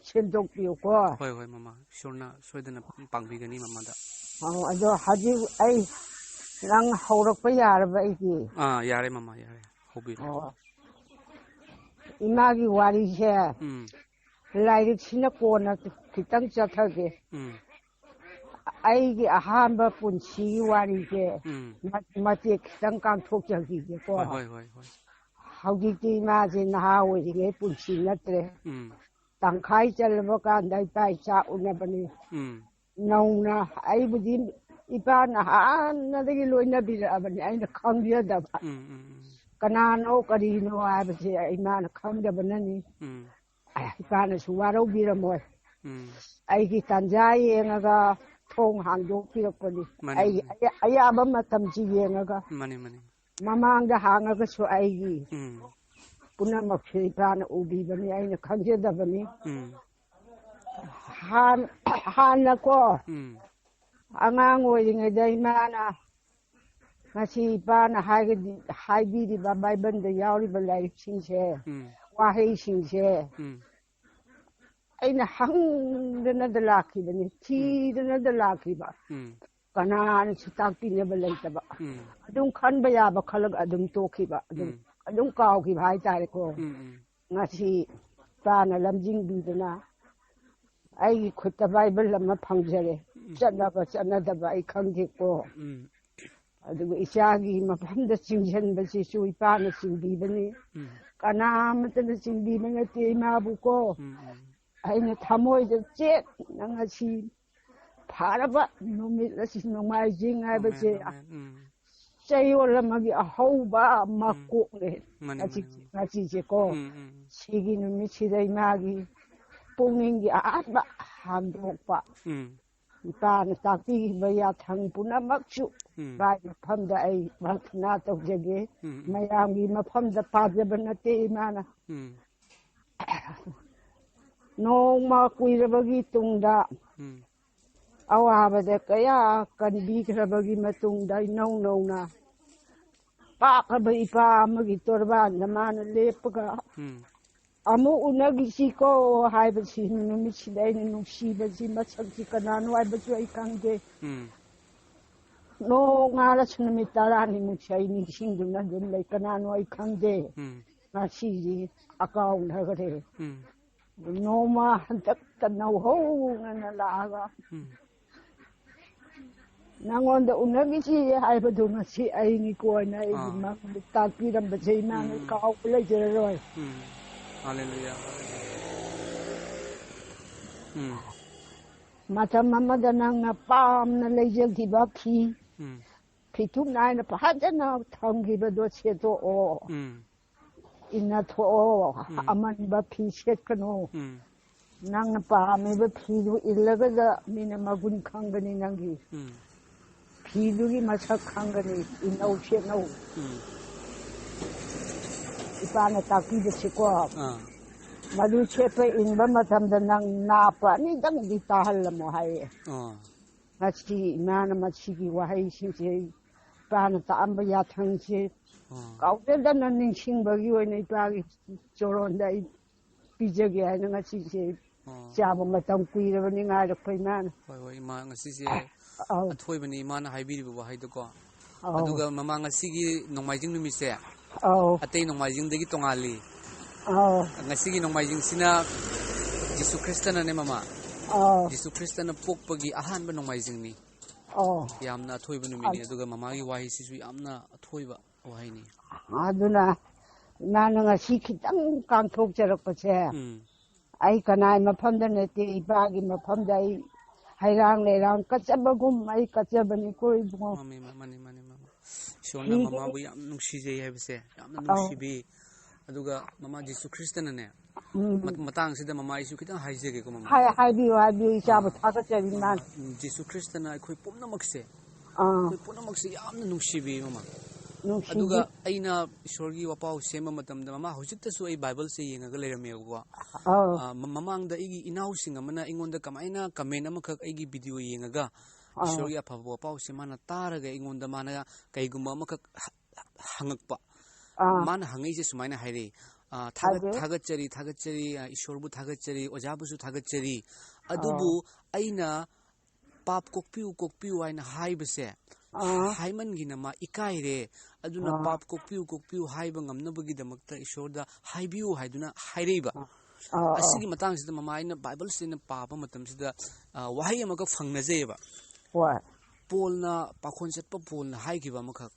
ꯁꯦꯝꯗꯣꯛꯄꯤꯌꯨꯀꯣ꯫ ꯍꯣꯏ, ꯍꯣꯏ, ꯃꯃꯥ꯫ ꯏꯁꯣꯔꯅ ꯁꯣꯏꯗꯅ ꯄꯥꯡꯕꯤꯒꯅꯤ ꯃꯃꯥꯗ꯫ ꯑꯧ, ꯑꯗꯣ ꯍꯧꯖꯤꯛ ꯑꯩ ꯅꯪ ꯍꯧꯔꯛꯄ ꯌꯥꯔꯕ ꯑꯩꯒꯤ? ꯑꯥ, ꯌꯥꯔꯦ ꯃꯃꯥ, ꯌꯥꯔꯦ꯫ ꯍꯧꯕꯤꯔꯣ꯫ ꯑꯣ꯫ ꯏꯃꯥꯒꯤ ꯋꯥꯔꯤꯁꯦ ꯎꯝ꯫ ꯂꯥꯏꯔꯤꯛꯁꯤꯅ ꯀꯣꯟꯅ ꯈꯤꯇꯪ ꯆꯠꯊꯒꯦ꯫ ꯎꯝ꯫ ꯑꯩꯒꯤ ꯑꯍꯥꯟꯕ ꯄꯨꯟꯁꯤꯒꯤ ꯋꯥꯔꯤꯁꯦ ꯎꯝ꯫ ꯃ-, ꯃꯇꯦꯛ ꯈꯤꯇꯪ ꯀꯥꯡꯊꯣꯛꯆꯈꯤꯒꯦꯀꯣ꯫ ꯍꯣꯏ, ꯍꯣꯏ, ꯍꯣꯏ, ꯍꯣꯏ꯫ ꯍꯧꯖꯤꯛꯇꯤ ꯏꯃꯥꯁꯦ ꯅꯍꯥ ꯑꯣꯏꯔꯤꯉꯩ ꯄꯨꯟꯁꯤ ꯅꯠꯇ꯭ꯔꯦ꯫ ꯎꯝ꯫ ꯇꯪꯈꯥꯏ ꯆꯜꯂꯕ ꯀꯥꯟꯗ ꯏꯄꯥ ꯏꯆꯥ ꯎꯅꯕꯅꯤ꯫ ꯎꯝ꯫ ꯅꯧꯅ ꯑꯩꯕꯨꯗꯤ ꯏꯄꯥꯅ ꯍꯥꯟꯅꯗꯒꯤ ꯂꯣꯏꯅꯕꯤꯔꯛꯑꯕꯅꯤ, ꯑꯩꯅ ꯈꯪꯖꯗꯕ꯫ ꯎꯝ, ꯎꯝ, ꯎꯝ꯫ ꯀꯅꯥꯅꯣ ꯀꯔꯤꯅꯣ ꯍꯥꯏꯕꯁꯦ ꯏꯃꯥꯅ ꯈꯪꯗꯕꯅꯅꯤ꯫ ꯎꯝ꯫ ꯏꯄꯥꯅꯁꯨ ꯋꯥꯔꯧꯕꯤꯔꯝꯃꯣꯏ꯫ ꯎꯝ꯫ ꯑꯩꯒꯤ ꯇꯥꯟꯖꯥ ꯌꯦꯡꯉꯒ ꯊꯣꯡ ꯍꯥꯡꯗꯣꯛꯄꯤꯔꯛꯄꯅꯤ꯫ ꯃꯥꯅꯤ, ꯑꯩꯒꯤ ꯃꯥꯅꯤ꯫ ꯑꯌꯥ-, ꯑꯌꯥꯕ ꯃꯇꯝꯁꯤ ꯌꯦꯡꯉꯒ꯫ ꯃꯥꯅꯤ, ꯃꯥꯅꯤ꯫ ꯃꯃꯥꯡꯗ ꯍꯥꯡꯉꯒꯁꯨ ꯑꯩꯒꯤ ꯎꯝ꯫ ꯄꯨꯝꯅꯃꯛꯁꯦ ꯏꯄꯥꯅ ꯎꯕꯤꯕꯅꯤ, ꯑꯩꯅ ꯈꯪꯖꯗꯕꯅꯤ꯫ ꯎꯝ꯫ ꯍꯥꯟ-, ꯍꯥꯟꯅꯀꯣ, ꯎꯝ꯫ ꯑꯉꯥꯡ ꯑꯣꯏꯔꯤꯉꯩꯗ ꯏꯃꯥꯅ ꯉꯁꯤ ꯏꯄꯥꯅ ꯍꯥꯏꯒꯗꯤ-, ꯍꯥꯏꯕꯤꯔꯤꯕ ꯕꯥꯏꯕꯜꯗ ꯌꯥꯎꯔꯤꯕ ꯂꯥꯏꯔꯤꯛꯁꯤꯡꯁꯦ, ꯎꯝ꯫ ꯋꯥꯍꯩꯁꯤꯡꯁꯦ ꯎꯝ꯫ ꯑꯩꯅ ꯍꯪꯗꯅꯗ ꯂꯥꯛꯈꯤꯕꯅꯤ, ꯎꯝ꯫ ꯊꯤꯗꯅꯗ ꯂꯥꯛꯈꯤꯕ꯫ ꯎꯝ꯫ ꯀꯅꯥꯅꯁꯨ ꯇꯥꯛꯄꯤꯅꯕ ꯂꯩꯇꯕ꯫ ꯎꯝ꯫ ꯑꯗꯨꯝ ꯈꯟꯕ ꯌꯥꯕ ꯈꯜꯂꯒ ꯑꯗꯨꯝ ꯇꯣꯛꯈꯤꯕ, ꯑꯗꯨꯝ, ꯎꯝ꯫ ꯑꯗꯨꯝ ꯀꯥꯎꯈꯤꯕ ꯍꯥꯏꯇꯥꯔꯦꯀꯣ꯫ ꯎꯝ, ꯎꯝ꯫ ꯉꯁꯤ ꯏꯄꯥꯅ ꯂꯝꯖꯤꯡꯕꯤꯗꯅ ꯑꯩꯒꯤ ꯈꯨꯠꯇ ꯕꯥꯏꯕꯜ ꯑꯃ ꯐꯪꯖꯔꯦ꯫ ꯎꯝ꯫ ꯆꯠꯅꯕ ꯆꯠꯅꯗꯕ ꯑꯩ ꯈꯪꯗꯦꯀꯣ꯫ ꯎꯝ꯫ ꯑꯗꯨꯒ ꯏꯆꯥꯒꯤ ꯃꯐꯝꯗ ꯆꯤꯡꯁꯤꯟꯕꯁꯤꯁꯨ ꯏꯄꯥꯅ ꯆꯤꯡꯕꯤꯕꯅꯤ꯫ ꯎꯝ꯫ ꯀꯅꯥ ꯑꯃꯠꯇꯅ ꯆꯤꯡꯕꯤꯕ ꯅꯠꯇꯦ ꯏꯃꯥꯕꯨꯀꯣ꯫ ꯎꯝ, ꯎꯝ꯫ ꯑꯩꯅ ꯊꯃꯣꯏꯗ ꯆꯦꯠꯅ ꯉꯁꯤ ꯐꯥꯔꯕ ꯅꯨꯃꯤꯠ ꯑꯁꯤ ꯅꯣꯡꯃꯥꯏꯖꯤꯡ ꯍꯥꯏꯕꯁꯦ ꯑꯃꯦꯟ, ꯑꯃꯦꯟ꯫ ꯎꯝ꯫ ꯆꯌꯣꯜ ꯑꯃꯒꯤ ꯑꯍꯧꯕ ꯎꯝ꯫ ꯃꯀꯣꯛꯅꯦ꯫ ꯃꯥꯅꯤ, ꯉꯁꯤ-, ꯃꯥꯅꯤ, ꯃꯥꯅꯤ꯫ ꯉꯁꯤꯁꯦꯀꯣ꯫ ꯎꯝ, ꯎꯝ, ꯎꯝ꯫ ꯁꯤꯒꯤ ꯅꯨꯃꯤꯠꯁꯤꯗ ꯏꯃꯥꯒꯤ ꯄꯨꯛꯅꯤꯡꯒꯤ ꯑꯍꯥꯟꯕ ꯍꯥꯡꯗꯣꯛꯄ꯫ ꯎꯝ꯫ ꯏꯄꯥꯅ ꯇꯥꯛꯄꯤꯈꯤꯕ ꯌꯥꯊꯪ ꯄꯨꯝꯅꯃꯛꯁꯨ ꯎꯝ꯫ ꯏꯄꯥꯒꯤ ꯃꯐꯝꯗ ꯑꯩ ꯄ꯭ꯔꯥꯊꯅꯥ ꯇꯧꯖꯒꯦ꯫ ꯎꯝ, ꯎꯝ꯫ ꯃꯌꯥꯝꯒꯤ ꯃꯐꯝꯗ ꯄꯥꯖꯕ ꯅꯠꯇꯦ ꯏꯃꯥꯅ꯫ ꯎꯝ꯫ ꯅꯣꯡꯃ ꯀꯨꯏꯔꯕꯒꯤ ꯇꯨꯡꯗ ꯎꯝ꯫ ꯑꯋꯥꯕꯗ ꯀꯌꯥ ꯀꯟꯕꯤꯈ꯭ꯔꯕꯒꯤ ꯃꯇꯨꯡꯗ ꯏꯅꯧ ꯅꯧꯅ ꯄꯥꯛꯂꯕ ꯏꯄꯥ ꯑꯃꯒꯤ ꯇꯣꯔꯕꯥꯟꯗ ꯃꯥꯅ ꯂꯦꯞꯄꯒ ꯎꯝ꯫ "ꯑꯃꯨꯛ ꯎꯅꯈꯤꯁꯤꯀꯣ" ꯍꯥꯏꯕꯁꯤ ꯅꯨꯃꯤꯠꯁꯤꯗ ꯑꯩꯅ ꯅꯨꯡꯁꯤꯕꯁꯤ ꯃꯁꯛꯁꯤ ꯀꯅꯥꯅꯣ ꯍꯥꯏꯕꯁꯨ ꯑꯩ ꯈꯪꯗꯦ꯫ ꯎꯝ꯫ ꯅꯣꯡꯉꯥꯜꯂꯁꯨ ꯅꯨꯃꯤꯠ ꯇꯔꯥꯅꯤꯃꯨꯛꯁꯦ ꯑꯩ ꯅꯤꯡꯁꯤꯡꯗꯨꯅ ꯑꯗꯨꯝ ꯂꯩ꯫ ꯀꯅꯥꯅꯣ ꯑꯩ ꯈꯪꯗꯦ꯫ ꯎꯝ꯫ ꯉꯁꯤꯗꯤ ꯑꯀꯥꯎꯅꯈ꯭ꯔꯦ꯫ ꯎꯝ꯫ ꯅꯣꯡꯃ ꯍꯟꯗꯛꯇ ꯅꯧꯍꯧꯅꯅ ꯂꯥꯛꯑꯒ ꯎꯝ꯫ ꯅꯉꯣꯟꯗ ꯎꯅꯈꯤꯁꯤ ꯍꯥꯏꯕꯗꯨ ꯉꯁꯤ ꯑꯩꯅꯤꯀꯣꯅ ꯑꯩꯒꯤ ꯑꯥ꯫ ꯃꯥꯡꯗ ꯇꯥꯛꯄꯤꯔꯝꯕꯁꯦ ꯏꯃꯥꯅ ꯎꯝ꯫ ꯀꯥꯎꯕ ꯂꯩꯖꯔꯔꯣꯏ꯫ ꯎꯝ꯫ ꯍꯥꯂꯦꯂꯨꯌꯥ, ꯍꯥꯂꯦꯂꯨꯌꯥ꯫ ꯎꯝ꯫ ꯃꯇꯝ ꯑꯃꯗ ꯅꯪꯅ ꯄꯥꯝꯅ ꯂꯩꯖꯈꯤꯕ ꯐꯤ, ꯎꯝ꯫ ꯐꯤꯊꯨꯞ ꯅꯥꯏꯅ ꯐꯖꯅ ꯊꯝꯈꯤꯕꯗꯣ ꯁꯦꯠꯇꯣꯛꯑꯣ꯫ ꯎꯝ꯫ ꯏꯟꯅ ꯊꯣꯛꯑꯣ꯫ ꯎꯝ꯫ ꯑꯃꯟꯕ ꯐꯤ ꯁꯦꯠꯀꯅꯨ꯫ ꯎꯝ꯫ ꯅꯪꯅ ꯄꯥꯝꯃꯤꯕ ꯐꯤꯗꯨ ꯏꯜꯂꯒꯗ ꯃꯤꯅ ꯃꯒꯨꯟ ꯈꯪꯒꯅꯤ ꯅꯪꯒꯤ꯫ ꯎꯝ꯫ ꯐꯤꯗꯨꯒꯤ ꯃꯁꯛ ꯈꯪꯒꯅꯤ, ꯏꯟꯅꯧ ꯁꯦꯠꯅꯧ꯫ ꯎꯝ꯫ ꯏꯄꯥꯅ ꯇꯥꯛꯄꯤꯕꯁꯤꯀꯣ꯫ ꯑꯥ꯫ ꯃꯗꯨ ꯁꯦꯠꯄ ꯏꯟꯕ ꯃꯇꯝꯗ ꯅꯪ ꯅꯥꯞꯄ ꯑꯅꯤꯗꯪꯗꯤ ꯇꯥꯍꯜꯂꯝꯃꯣ ꯍꯥꯏꯌꯦ꯫ ꯑꯥ꯫ ꯉꯁꯤ ꯏꯃꯥꯅ ꯃꯁꯤꯒꯤ ꯋꯥꯍꯩꯁꯤꯡꯁꯦ, ꯏꯄꯥꯅ ꯇꯥꯛꯑꯝꯕ ꯌꯥꯊꯪꯁꯦ ꯑꯥ꯫ ꯀꯥꯎꯖꯗꯅ ꯅꯤꯡꯁꯤꯡꯕꯒꯤ ꯑꯣꯏꯅ ꯏꯄꯥꯒꯤ ꯆꯣꯔꯣꯟꯗ ꯑꯩ ꯄꯤꯖꯒꯦ ꯍꯥꯏꯅ ꯉꯁꯤꯁꯦ ꯑꯥ꯫ ꯆꯥꯕ ꯃꯇꯝ ꯀꯨꯏꯔꯕꯅꯤ ꯉꯥꯏꯔꯛꯄ ꯏꯃꯥꯅ꯫ ꯍꯣꯏ, ꯍꯣꯏ, ꯏꯃꯥ, ꯉꯁꯤꯁꯦ ꯑꯧ꯫ ꯑꯊꯣꯏꯕꯅꯤ ꯏꯃꯥꯅ ꯍꯥꯏꯕꯤꯔꯤꯕ ꯋꯥꯍꯩꯗꯨꯀꯣ꯫ ꯑꯧ꯫ ꯑꯗꯨꯒ ꯃꯃꯥ, ꯉꯁꯤꯒꯤ ꯅꯣꯡꯃꯥꯏꯖꯤꯡ ꯅꯨꯃꯤꯠꯁꯦ ꯑꯧ꯫ ꯑꯇꯩ ꯅꯣꯡꯃꯥꯏꯖꯤꯡꯗꯒꯤ ꯇꯣꯉꯥꯜꯂꯤ꯫ ꯑꯧ꯫ ꯉꯁꯤꯒꯤ ꯅꯣꯡꯃꯥꯏꯖꯤꯡꯁꯤꯅ ꯖꯤꯁꯨ ꯈ꯭ꯔꯤꯁꯇꯅꯅꯦ ꯃꯃꯥ꯫ ꯑꯧ꯫ ꯖꯤꯁꯨ ꯈ꯭ꯔꯤꯁꯇꯅ ꯄꯣꯛꯄꯒꯤ ꯑꯍꯥꯟꯕ ꯅꯣꯡꯃꯥꯏꯖꯤꯡꯅꯤ꯫ ꯑꯧ꯫ ꯌꯥꯝꯅ ꯑꯊꯣꯏꯕ ꯅꯨꯃꯤꯠꯅꯤ, ꯑꯗꯨꯒ ꯃꯃꯥꯒꯤ ꯋꯥꯍꯩꯁꯤꯁꯨ ꯌꯥꯝꯅ ꯑꯊꯣꯏꯕ ꯋꯥꯍꯩꯅꯤ꯫ ꯑꯗꯨꯅ ꯏꯃꯥꯅ ꯉꯁꯤ ꯈꯤꯇꯪ ꯀꯥꯡꯊꯣꯛꯆꯔꯛꯄꯁꯦ, ꯎꯝ꯫ ꯑꯩ ꯀꯅꯥꯏ ꯃꯐꯝꯗ ꯅꯠꯇꯦ, ꯏꯄꯥꯒꯤ ꯃꯐꯝꯗ ꯑꯩ ꯍꯩꯔꯥꯡ ꯂꯩꯔꯥꯡ ꯀꯠꯆꯕꯒꯨꯝ ꯑꯩ ꯀꯠꯆꯕꯅꯤꯀꯣ ꯏꯕꯨꯡꯉꯣ꯫ ꯃꯥꯅꯤ, ꯃꯥꯅꯤ, ꯃꯥꯅꯤ, ꯃꯥꯅꯤ꯫ ꯏꯁꯣꯔꯅ ꯐꯤꯒꯤ ꯃꯃꯥꯕꯨ ꯌꯥꯝ ꯅꯨꯡꯁꯤꯖꯩ ꯍꯥꯏꯕꯁꯦ, ꯌꯥꯝꯅ ꯑꯧ꯫ ꯅꯨꯡꯁꯤꯕꯤ꯫ ꯑꯗꯨꯒ ꯃꯃꯥ ꯖꯤꯁꯨ ꯈ꯭ꯔꯤꯁꯇꯅꯅꯦ, ꯎꯝ꯫ ꯃ-, ꯃꯇꯥꯡꯁꯤꯗ ꯃꯃꯥ ꯑꯩꯁꯨ ꯈꯤꯇꯪ ꯍꯥꯏꯖꯒꯦꯀꯣ, ꯃꯃꯥ꯫ ꯍꯥꯏ-, ꯍꯥꯏꯕꯤꯌꯨ, ꯍꯥꯏꯕꯤꯌꯨ, ꯏꯆꯥꯕꯨ ꯑꯥ, ꯊꯥꯒꯠꯆꯔꯤ, ꯃꯃꯥ, ꯃꯥꯅ꯫ ꯎꯝ, ꯖꯤꯁꯨ ꯈ꯭ꯔꯤꯁꯇꯅ ꯑꯩꯈꯣꯏ ꯄꯨꯝꯅꯃꯛꯁꯦ, ꯑꯥ꯫ ꯑꯩꯈꯣꯏ ꯄꯨꯝꯅꯃꯛꯁꯦ ꯌꯥꯝꯅ ꯅꯨꯡꯁꯤꯕꯤ, ꯃꯃꯥ꯫ ꯅꯨꯡꯁꯤꯕꯤ꯫ ꯑꯗꯨꯒ ꯑꯩꯅ ꯏꯁꯣꯔꯒꯤ ꯋꯥꯄꯥꯎ ꯁꯦꯝꯕ ꯃꯇꯝꯗ, ꯃꯃꯥ, ꯍꯧꯖꯤꯛꯇꯁꯨ ꯑꯩ ꯕꯥꯏꯕꯜꯁꯦ ꯌꯦꯡꯉꯒ ꯂꯩꯔꯝꯃꯦꯕꯀꯣ꯫ ꯑꯥ꯫ ꯑꯥ, ꯃ-, ꯃꯃꯥꯡꯗ ꯑꯩꯒꯤ ꯏꯅꯥꯎꯁꯤꯡ ꯑꯃꯅ ꯑꯩꯉꯣꯟꯗ ꯀꯃꯥꯏꯅ comment ꯑꯃꯈꯛ ꯑꯩꯒꯤ video ꯌꯦꯡꯉꯒ ꯑꯥ꯫ ꯏꯁꯣꯔꯒꯤ ꯑꯐꯕ ꯋꯥꯄꯥꯎꯁꯦ ꯃꯥꯅ ꯇꯥꯔꯒ ꯑꯩꯉꯣꯟꯗ ꯃꯥꯅ ꯀꯩꯒꯨꯝꯕ ꯑꯃꯈꯛ ꯍ-, ꯍꯪꯉꯛꯄ꯫ ꯑꯥ꯫ ꯃꯥꯅ ꯍꯪꯉꯛꯏꯁꯦ ꯁꯨꯃꯥꯏꯅ ꯍꯥꯏꯔꯛꯏ, ꯑꯥ, ꯊꯥꯒꯠ-, ꯍꯥꯏꯕꯤꯌꯨ꯫ ꯊꯥꯒꯠꯆꯔꯤ, ꯊꯥꯒꯠꯆꯔꯤ, ꯑꯥ, ꯏꯁꯣꯔꯕꯨ ꯊꯥꯒꯠꯆꯔꯤ, ꯑꯣꯖꯥꯕꯨꯁꯨ ꯊꯥꯒꯠꯆꯔꯤ, ꯑꯗꯨꯕꯨ ꯑꯥ꯫ ꯑꯩꯅ ꯄꯥꯞ ꯀꯣꯛꯄꯤꯌꯨ, ꯀꯣꯛꯄꯤꯌꯨ ꯍꯥꯏꯅ ꯍꯥꯏꯕꯁꯦ, ꯑꯥ꯫ ꯍꯥꯏꯃꯟꯒꯤꯅ ꯃꯥ ꯏꯀꯥꯏꯔꯦ꯫ ꯑꯗꯨꯅ ꯑꯥ꯫ "ꯄꯥꯞ ꯀꯣꯛꯄꯤꯌꯨ, ꯀꯣꯛꯄꯤꯌꯨ" ꯍꯥꯏꯕ ꯉꯝꯅꯕꯒꯤꯗꯃꯛꯇ ꯏꯁꯣꯔꯗ ꯍꯥꯏꯕꯤꯌꯨ ꯍꯥꯏꯗꯨꯅ ꯍꯥꯏꯔꯛꯏꯕ꯫ ꯑꯥ, ꯑꯥ꯫ ꯑꯁꯤꯒꯤ ꯃꯇꯥꯡꯁꯤꯗ ꯃꯃꯥ ꯑꯩꯅ ꯕꯥꯏꯕꯜꯁꯤꯗ ꯑꯩꯅ ꯄꯥꯕ ꯃꯇꯝꯁꯤꯗ, ꯑ, ꯋꯥꯍꯩ ꯑꯃꯈꯛ ꯐꯪꯅꯖꯩꯌꯦꯕ꯫ ꯍꯣꯏ꯫ ꯄꯣꯜꯅ, ꯄꯥꯈꯣꯟ ꯆꯠꯄ ꯄꯣꯜꯅ ꯍꯥꯏꯈꯤꯕ ꯑꯃꯈꯛ,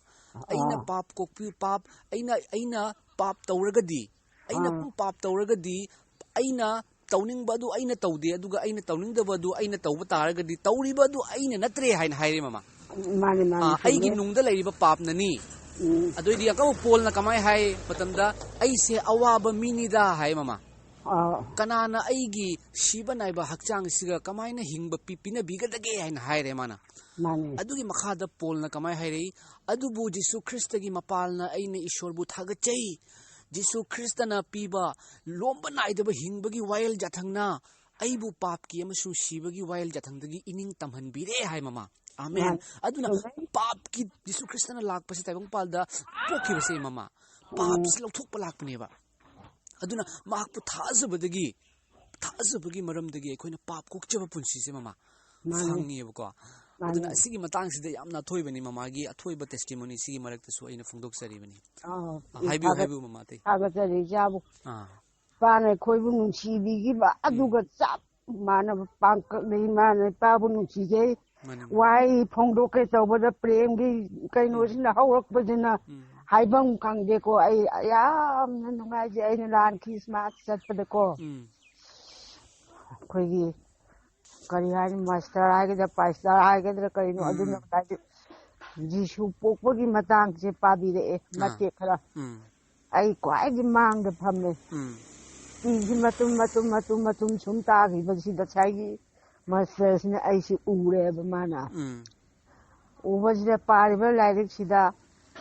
"ꯑꯩꯅ ꯑꯥ꯫ ꯄꯥꯞ ꯀꯣꯛꯄꯤꯌꯨ, ꯄꯥꯞ, ꯑꯩꯅ, ꯑꯩꯅ ꯄꯥꯞ ꯇꯧꯔꯒꯗꯤ, ꯑꯩꯅ ꯑꯥ꯫ ꯄꯨꯝ ꯄꯥꯞ ꯇꯧꯔꯒꯗꯤ, ꯑꯩꯅ ꯇꯧꯅꯤꯡꯕ ꯑꯗꯨ ꯑꯩꯅ ꯇꯧꯗꯦ, ꯑꯗꯨꯒ ꯑꯩꯅ ꯇꯧꯅꯤꯡꯗꯕ ꯑꯗꯨ ꯑꯩꯅ ꯇꯧꯕ ꯇꯥꯔꯒꯗꯤ, ꯇꯧꯔꯤꯕ ꯑꯗꯨ ꯑꯩꯅ ꯅꯠꯇ꯭ꯔꯦ" ꯍꯥꯏꯅ ꯍꯥꯏꯔꯦ, ꯃꯃꯥ꯫ ꯃꯥꯅꯦ, ꯃꯥꯅꯦ, ꯑꯥ, "ꯑꯩꯒꯤ ꯆꯨꯝꯃꯦ꯫ ꯅꯨꯡꯗ ꯂꯩꯔꯤꯕ ꯄꯥꯞꯅꯅꯤ"꯫ ꯎꯝ꯫ ꯑꯗꯨꯏꯗꯤ ꯑꯀꯧꯕ ꯄꯣꯜꯅ ꯀꯃꯥꯏꯅ ꯍꯥꯏ ꯃꯇꯝꯗ, "ꯑꯩꯁꯦ ꯑꯋꯥꯕ ꯃꯤꯅꯤꯗ" ꯍꯥꯏ, ꯃꯃꯥ꯫ ꯑꯥ꯫ "ꯀꯅꯥꯅ ꯑꯩꯒꯤ ꯁꯤꯕ ꯅꯥꯏꯕ ꯍꯛꯆꯥꯡꯁꯤꯒ ꯀꯃꯥꯏꯅ ꯍꯤꯡꯕ ꯄꯤ-, ꯄꯤꯅꯕꯤꯒꯗꯒꯦ?" ꯍꯥꯏꯅ ꯍꯥꯏꯔꯦ ꯃꯥꯅ꯫ ꯃꯥꯅꯦ꯫ ꯑꯗꯨꯒꯤ ꯃꯈꯥꯗ ꯄꯣꯜꯅ ꯀꯃꯥꯏ ꯍꯥꯏꯔꯛꯏ? "ꯑꯗꯨꯕꯨ ꯖꯤꯁꯨ ꯈ꯭ꯔꯤꯁꯇꯒꯤ ꯃꯄꯥꯜꯅ ꯑꯩꯅ ꯏꯁꯣꯔꯕꯨ ꯊꯥꯒꯠꯆꯩ꯫ ꯖꯤꯁꯨ ꯈ꯭ꯔꯤꯁꯇꯅ ꯄꯤꯕ ꯂꯣꯝꯕ ꯅꯥꯏꯗꯕ ꯍꯤꯡꯕꯒꯤ ꯋꯥꯌꯦꯜ ꯌꯥꯊꯪꯅ ꯑꯩꯕꯨ ꯄꯥꯞꯀꯤ ꯑꯃꯁꯨꯡ ꯁꯤꯕꯒꯤ ꯋꯥꯌꯦꯜ ꯌꯥꯊꯪꯗꯒꯤ ꯏꯅꯤꯡ ꯇꯝꯍꯟꯕꯤꯔꯦ" ꯍꯥꯏ, ꯃꯃꯥ꯫ ꯑꯃꯦꯟ꯫ ꯃꯥꯅꯦ꯫ ꯑꯗꯨꯅ ꯆꯨꯝꯃꯦ꯫ ꯄꯥꯞꯀꯤ, ꯖꯤꯁꯨ ꯈ꯭ꯔꯤꯁꯇꯅ ꯂꯥꯛꯄꯁꯦ ꯇꯥꯏꯕꯪꯄꯥꯜꯗ ꯄꯣꯛꯈꯤꯕꯁꯦ, ꯃꯃꯥ, ꯎꯝ꯫ ꯄꯥꯞꯁꯤ ꯂꯧꯊꯣꯛꯄ ꯂꯥꯛꯄꯅꯦꯕ꯫ ꯑꯗꯨꯅ ꯃꯍꯥꯛꯄꯨ ꯊꯥꯖꯕꯗꯒꯤ, ꯊꯥꯖꯕꯒꯤ ꯃꯔꯝꯗꯒꯤ ꯑꯩꯈꯣꯏꯅ ꯄꯥꯞ ꯀꯣꯛꯆꯕ ꯄꯨꯟꯁꯤꯁꯦ, ꯃꯃꯥ, ꯃꯥꯅꯦ꯫ ꯐꯪꯉꯦꯕꯀꯣ꯫ ꯃꯥꯅꯦ꯫ ꯑꯗꯨꯅ ꯑꯁꯤꯒꯤ ꯃꯇꯥꯡꯁꯤꯗ ꯌꯥꯝꯅ ꯑꯊꯣꯏꯕꯅꯤ, ꯃꯃꯥꯒꯤ ꯑꯊꯣꯏꯕ testimony ꯁꯤꯒꯤ ꯃꯔꯛꯇꯁꯨ ꯑꯩꯅ ꯐꯣꯡꯗꯣꯛꯆꯔꯤꯕꯅꯤ꯫ ꯑꯥ, ꯑ, ꯍꯥꯏꯕꯤꯌꯨ, ꯊꯥꯒꯠ-, ꯍꯥꯏꯕꯤꯌꯨ, ꯃꯃꯥ, ꯑꯇꯩ꯫ ꯊꯥꯒꯠꯆꯔꯤ ꯏꯆꯥꯕꯨ꯫ ꯑꯥ꯫ ꯏꯄꯥꯅ ꯑꯩꯈꯣꯏꯕꯨ ꯅꯨꯡꯁꯤꯕꯤꯈꯤꯕ ꯑꯗꯨꯒ ꯆꯞ ꯃꯥꯟꯅꯕ ꯄꯥꯡꯀꯛꯅ ꯏꯃꯥꯅ ꯏꯄꯥꯕꯨ ꯅꯨꯡꯁꯤꯖꯩ꯫ ꯃꯥꯅꯤ, ꯃꯥꯅꯤ꯫ ꯋꯥꯍꯩ ꯐꯣꯡꯗꯣꯛꯀꯦ ꯇꯧꯕꯗ ꯄ꯭ꯔꯦꯝꯒꯤ ꯀꯩꯅꯣꯁꯤꯅ ꯍꯧꯔꯛꯄꯁꯤꯅ ꯎꯝ꯫ ꯍꯥꯏꯐꯝ ꯈꯪꯗꯦꯀꯣ꯫ ꯑꯩ ꯌꯥꯝꯅ ꯅꯨꯡꯉꯥꯏꯖꯩ꯫ ꯑꯩꯅ ꯅꯍꯥꯟ ꯈ꯭ꯔꯤꯁꯃꯥꯁ ꯆꯠꯄꯗꯀꯣ ꯎꯝ꯫ ꯑꯩꯈꯣꯏꯒꯤ ꯀꯔꯤ ꯍꯥꯏꯅꯤ, ꯃꯥꯁꯇꯔ ꯍꯥꯏꯒꯗ꯭ꯔꯥ, ꯄꯥꯁꯇꯔ ꯍꯥꯏꯒꯗ꯭ꯔꯥ, ꯀꯔꯤꯅꯣ, ꯎꯝ꯫ ꯑꯗꯨꯅ ꯉꯁꯥꯏꯗꯤ ꯖꯤꯁꯨ ꯄꯣꯛꯄꯒꯤ ꯃꯇꯥꯡꯁꯦ ꯄꯥꯕꯤꯔꯛꯑꯦ, ꯑꯥ꯫ ꯃꯇꯦꯛ ꯈꯔ꯫ ꯎꯝ꯫ ꯑꯩ ꯈ꯭ꯋꯥꯏꯒꯤ ꯃꯥꯡꯗ ꯐꯝꯃꯦ꯫ ꯎꯝ꯫ ꯄꯤꯁꯤ ꯃꯇꯨꯝ, ꯃꯇꯨꯝ, ꯃꯇꯨꯝ, ꯃꯇꯨꯝ ꯁꯨꯝ ꯇꯥꯈꯤꯕꯁꯤꯗ ꯉꯁꯥꯏꯒꯤ ꯃꯥꯁꯇꯔꯁꯤꯅ ꯑꯩꯁꯤ ꯎꯔꯦꯕ ꯃꯥꯅ꯫ ꯎꯝ꯫ ꯎꯕꯁꯤꯗ ꯄꯥꯔꯤꯕ ꯂꯥꯏꯔꯤꯛꯁꯤꯗ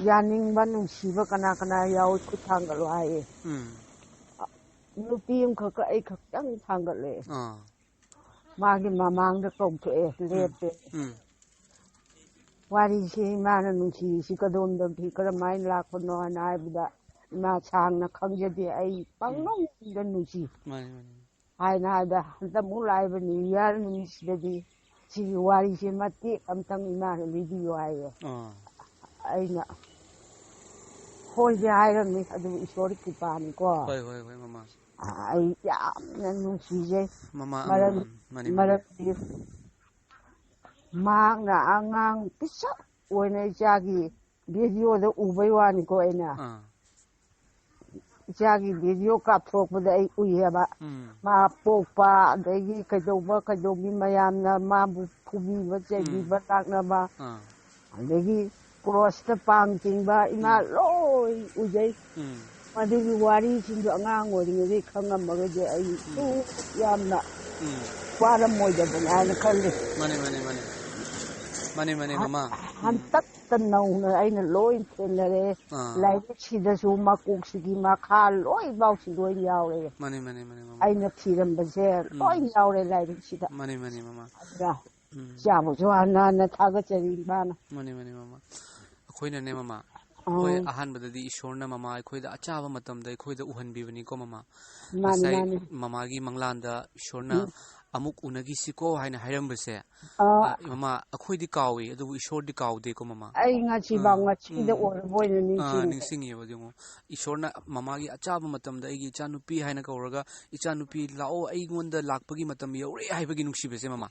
ꯌꯥꯅꯤꯡꯕ, ꯅꯨꯡꯁꯤꯕ ꯀꯅꯥ ꯀꯅꯥ ꯌꯥꯎꯏ, ꯈꯨꯠ ꯊꯥꯡꯒꯠꯂꯣ ꯍꯥꯏꯌꯦ꯫ ꯎꯝ꯫ ꯅꯨꯄꯤ ꯑꯃꯈꯛꯀ ꯑꯩ ꯈꯛꯇꯪ ꯊꯥꯡꯒꯠꯂꯦ꯫ ꯑꯥ꯫ ꯃꯥꯒꯤ ꯃꯃꯥꯡꯗ ꯀꯧꯊꯣꯛꯑꯦ, ꯂꯦꯞꯄꯦ꯫ ꯎꯝ꯫ ꯋꯥꯔꯤꯁꯤ ꯏꯃꯥꯅ ꯅꯨꯡꯁꯤꯔꯤꯁꯤ ꯀꯗꯣꯝꯗꯒꯤ ꯀꯔꯝꯍꯥꯏꯅ ꯂꯥꯛꯄꯅꯣ ꯍꯥꯏꯅ ꯍꯥꯏꯕꯗ, ꯏꯃꯥ ꯁꯥꯡꯅ ꯈꯪꯖꯗꯦ, ꯑꯩ ꯄꯪꯅꯨꯡꯗ ꯅꯨꯡꯁꯤ꯫ ꯃꯥꯅꯤ, ꯃꯥꯅꯤ꯫ ꯍꯥꯏꯅ ꯍꯥꯏꯕꯗ, ꯍꯟꯗꯛꯃꯨꯛ ꯂꯥꯛꯏꯕ ꯅ꯭ꯌꯨ ꯏꯌꯥꯔ ꯅꯨꯃꯤꯠꯁꯤꯗꯗꯤ ꯁꯤꯒꯤ ꯋꯥꯔꯤꯁꯦ ꯃꯇꯦꯛ ꯑꯝꯇꯪ ꯏꯃꯥꯅ ꯂꯤꯕꯤꯌꯨ ꯍꯥꯏꯌꯦ꯫ ꯑꯥ ꯑꯩꯅ ꯍꯣꯏꯗꯤ ꯍꯥꯏꯔꯝꯃꯤ, ꯑꯗꯨꯕꯨ ꯏꯁꯣꯔꯒꯤ ꯀ꯭ꯔꯤꯄꯥꯅꯤꯀꯣ꯫ ꯍꯣꯏ ꯍꯣꯏ ꯍꯣꯏ ꯃꯃꯥ꯫ ꯑꯩ ꯌꯥꯝꯅ ꯅꯨꯡꯁꯤꯖꯩ꯫ ꯃꯃꯥ ꯃꯔꯝ ꯎꯝ, ꯃꯥꯅꯤ ꯃꯥꯅꯤ꯫ ꯃꯔꯝꯗꯤ ꯃꯍꯥꯛꯅ ꯑꯉꯥꯡ ꯄꯤꯁꯛ ꯑꯣꯏꯅ ꯏꯆꯥꯒꯤ ꯚꯤꯗꯤꯑꯣꯗ ꯎꯕꯩ ꯋꯥꯅꯤꯀꯣ꯫ ꯑꯩꯅ ꯑꯥ ꯏꯆꯥꯒꯤ ꯚꯤꯗꯤꯑꯣ ꯀꯥꯞꯊꯣꯔꯛꯄꯗ ꯑꯩ ꯎꯏꯌꯦꯕ꯫ ꯎꯝ ꯃꯥ ꯄꯣꯛꯄ, ꯑꯗꯒꯤ ꯀꯩꯗꯧꯕ ꯀꯩꯗꯧꯕꯤ ꯃꯌꯥꯝꯅ ꯃꯥꯕꯨ ꯐꯨꯕꯤꯕ ꯆꯩꯕꯤꯕ ꯂꯥꯛꯅꯕ, ꯑꯥ ꯑꯗꯒꯤ ꯀ꯭ꯔꯣꯁꯇ ꯄꯥꯡ ꯆꯤꯡꯕ ꯏꯃꯥ ꯂꯣꯏ ꯎꯖꯩ꯫ ꯎꯝ ꯃꯗꯨꯒꯤ ꯋꯥꯔꯤꯁꯤꯡꯗꯣ ꯑꯉꯥꯡ ꯑꯣꯏꯔꯤꯉꯩꯗꯒꯤ ꯈꯪꯉꯝꯃꯒꯗꯤ ꯑꯩꯁꯨ ꯌꯥꯝꯅ ꯎꯝ ꯋꯥꯔꯝꯃꯣꯏꯗꯕꯅꯤ ꯍꯥꯏꯅ ꯈꯜꯂꯤ꯫ ꯃꯥꯅꯤ ꯃꯥꯅꯤ ꯃꯥꯅꯤ꯫ ꯃꯥꯅꯤ ꯃꯥꯅꯤ ꯃꯃꯥ꯫ ꯎꯝ ꯍꯟꯇꯛꯇ ꯅꯧꯅ ꯑꯩꯅ ꯂꯣꯏ ꯊꯦꯡꯅꯔꯦ꯫ ꯑꯥ ꯂꯥꯏꯔꯤꯛꯁꯤꯗꯁꯨ ꯃꯀꯣꯛꯁꯤꯒꯤ ꯃꯈꯥ ꯂꯣꯏꯐꯥꯎꯁꯤ ꯂꯣꯏ ꯌꯥꯎꯔꯦ꯫ ꯃꯥꯅꯤ ꯃꯥꯅꯤ ꯃꯥꯅꯤ ꯃꯃꯥ꯫ ꯑꯩꯅ ꯊꯤꯔꯝꯕꯁꯦ ꯂꯣꯏ ꯌꯥꯎꯔꯦ ꯂꯥꯏꯔꯤꯛꯁꯤꯗ꯫ ꯃꯥꯅꯤ ꯃꯥꯅꯤ ꯃꯃꯥ꯫ ꯑꯗꯨꯅ ꯎꯝ ꯏꯆꯥꯕꯨꯁꯨ ꯍꯟꯅ ꯍꯟꯅ ꯊꯥꯒꯠꯆꯔꯤ ꯏꯃꯥꯅ꯫ ꯃꯥꯅꯤ ꯃꯥꯅꯤ ꯃꯃꯥ꯫ ꯑꯩꯈꯣꯏꯅꯅꯦ ꯃꯃꯥ, ꯑꯧ꯫ ꯍꯣꯏ, ꯑꯍꯥꯟꯕꯗꯗꯤ ꯏꯁꯣꯔꯅ ꯃꯃꯥ ꯑꯩꯈꯣꯏꯗ ꯑꯆꯥꯕ ꯃꯇꯝꯗ ꯑꯩꯈꯣꯏꯗ ꯎꯍꯟꯕꯤꯕꯅꯤꯀꯣ ꯃꯃꯥ꯫ ꯃꯥꯅꯤ ꯉꯁꯥꯏ ꯃꯥꯅꯤ꯫ ꯃꯃꯥꯒꯤ ꯃꯪꯂꯥꯟꯗ ꯏꯁꯣꯔꯅ ꯑꯃꯨꯛ ꯎꯅꯈꯤꯁꯤꯀꯣ ꯍꯥꯏꯅ ꯍꯥꯏꯔꯝꯕꯁꯦ꯫ ꯑꯥ, ꯑ, ꯃꯃꯥ, ꯑꯩꯈꯣꯏꯗꯤ ꯀꯥꯎꯏ, ꯑꯗꯨꯕꯨ ꯏꯁꯣꯔꯗꯤ ꯀꯥꯎꯗꯦꯀꯣ ꯃꯃꯥ꯫ ꯑꯩ ꯉꯁꯤꯐꯥꯎ ꯑꯥ, ꯉꯁꯤꯗ ꯎꯝ꯫ ꯑꯣꯏꯔꯕꯣꯏꯅ ꯑꯥ, ꯅꯤꯡꯁꯤꯡꯉꯤ꯫ ꯅꯤꯡꯁꯤꯡꯉꯤꯑꯕ ꯌꯦꯡꯉꯣ꯫ ꯏꯁꯣꯔꯅ ꯃꯃꯥꯒꯤ ꯑꯆꯥꯕ ꯃꯇꯝꯗ ꯑꯩꯒꯤ ꯏꯆꯥꯅꯨꯄꯤ ꯍꯥꯏꯅ ꯀꯧꯔꯒ, "ꯏꯆꯥꯅꯨꯄꯤ ꯂꯥꯛꯑꯣ, ꯑꯩꯉꯣꯟꯗ ꯂꯥꯛꯄꯒꯤ ꯃꯇꯝ ꯌꯧꯔꯦ" ꯍꯥꯏꯕꯒꯤ ꯅꯨꯡꯁꯤꯕꯁꯦ ꯃꯃꯥ꯫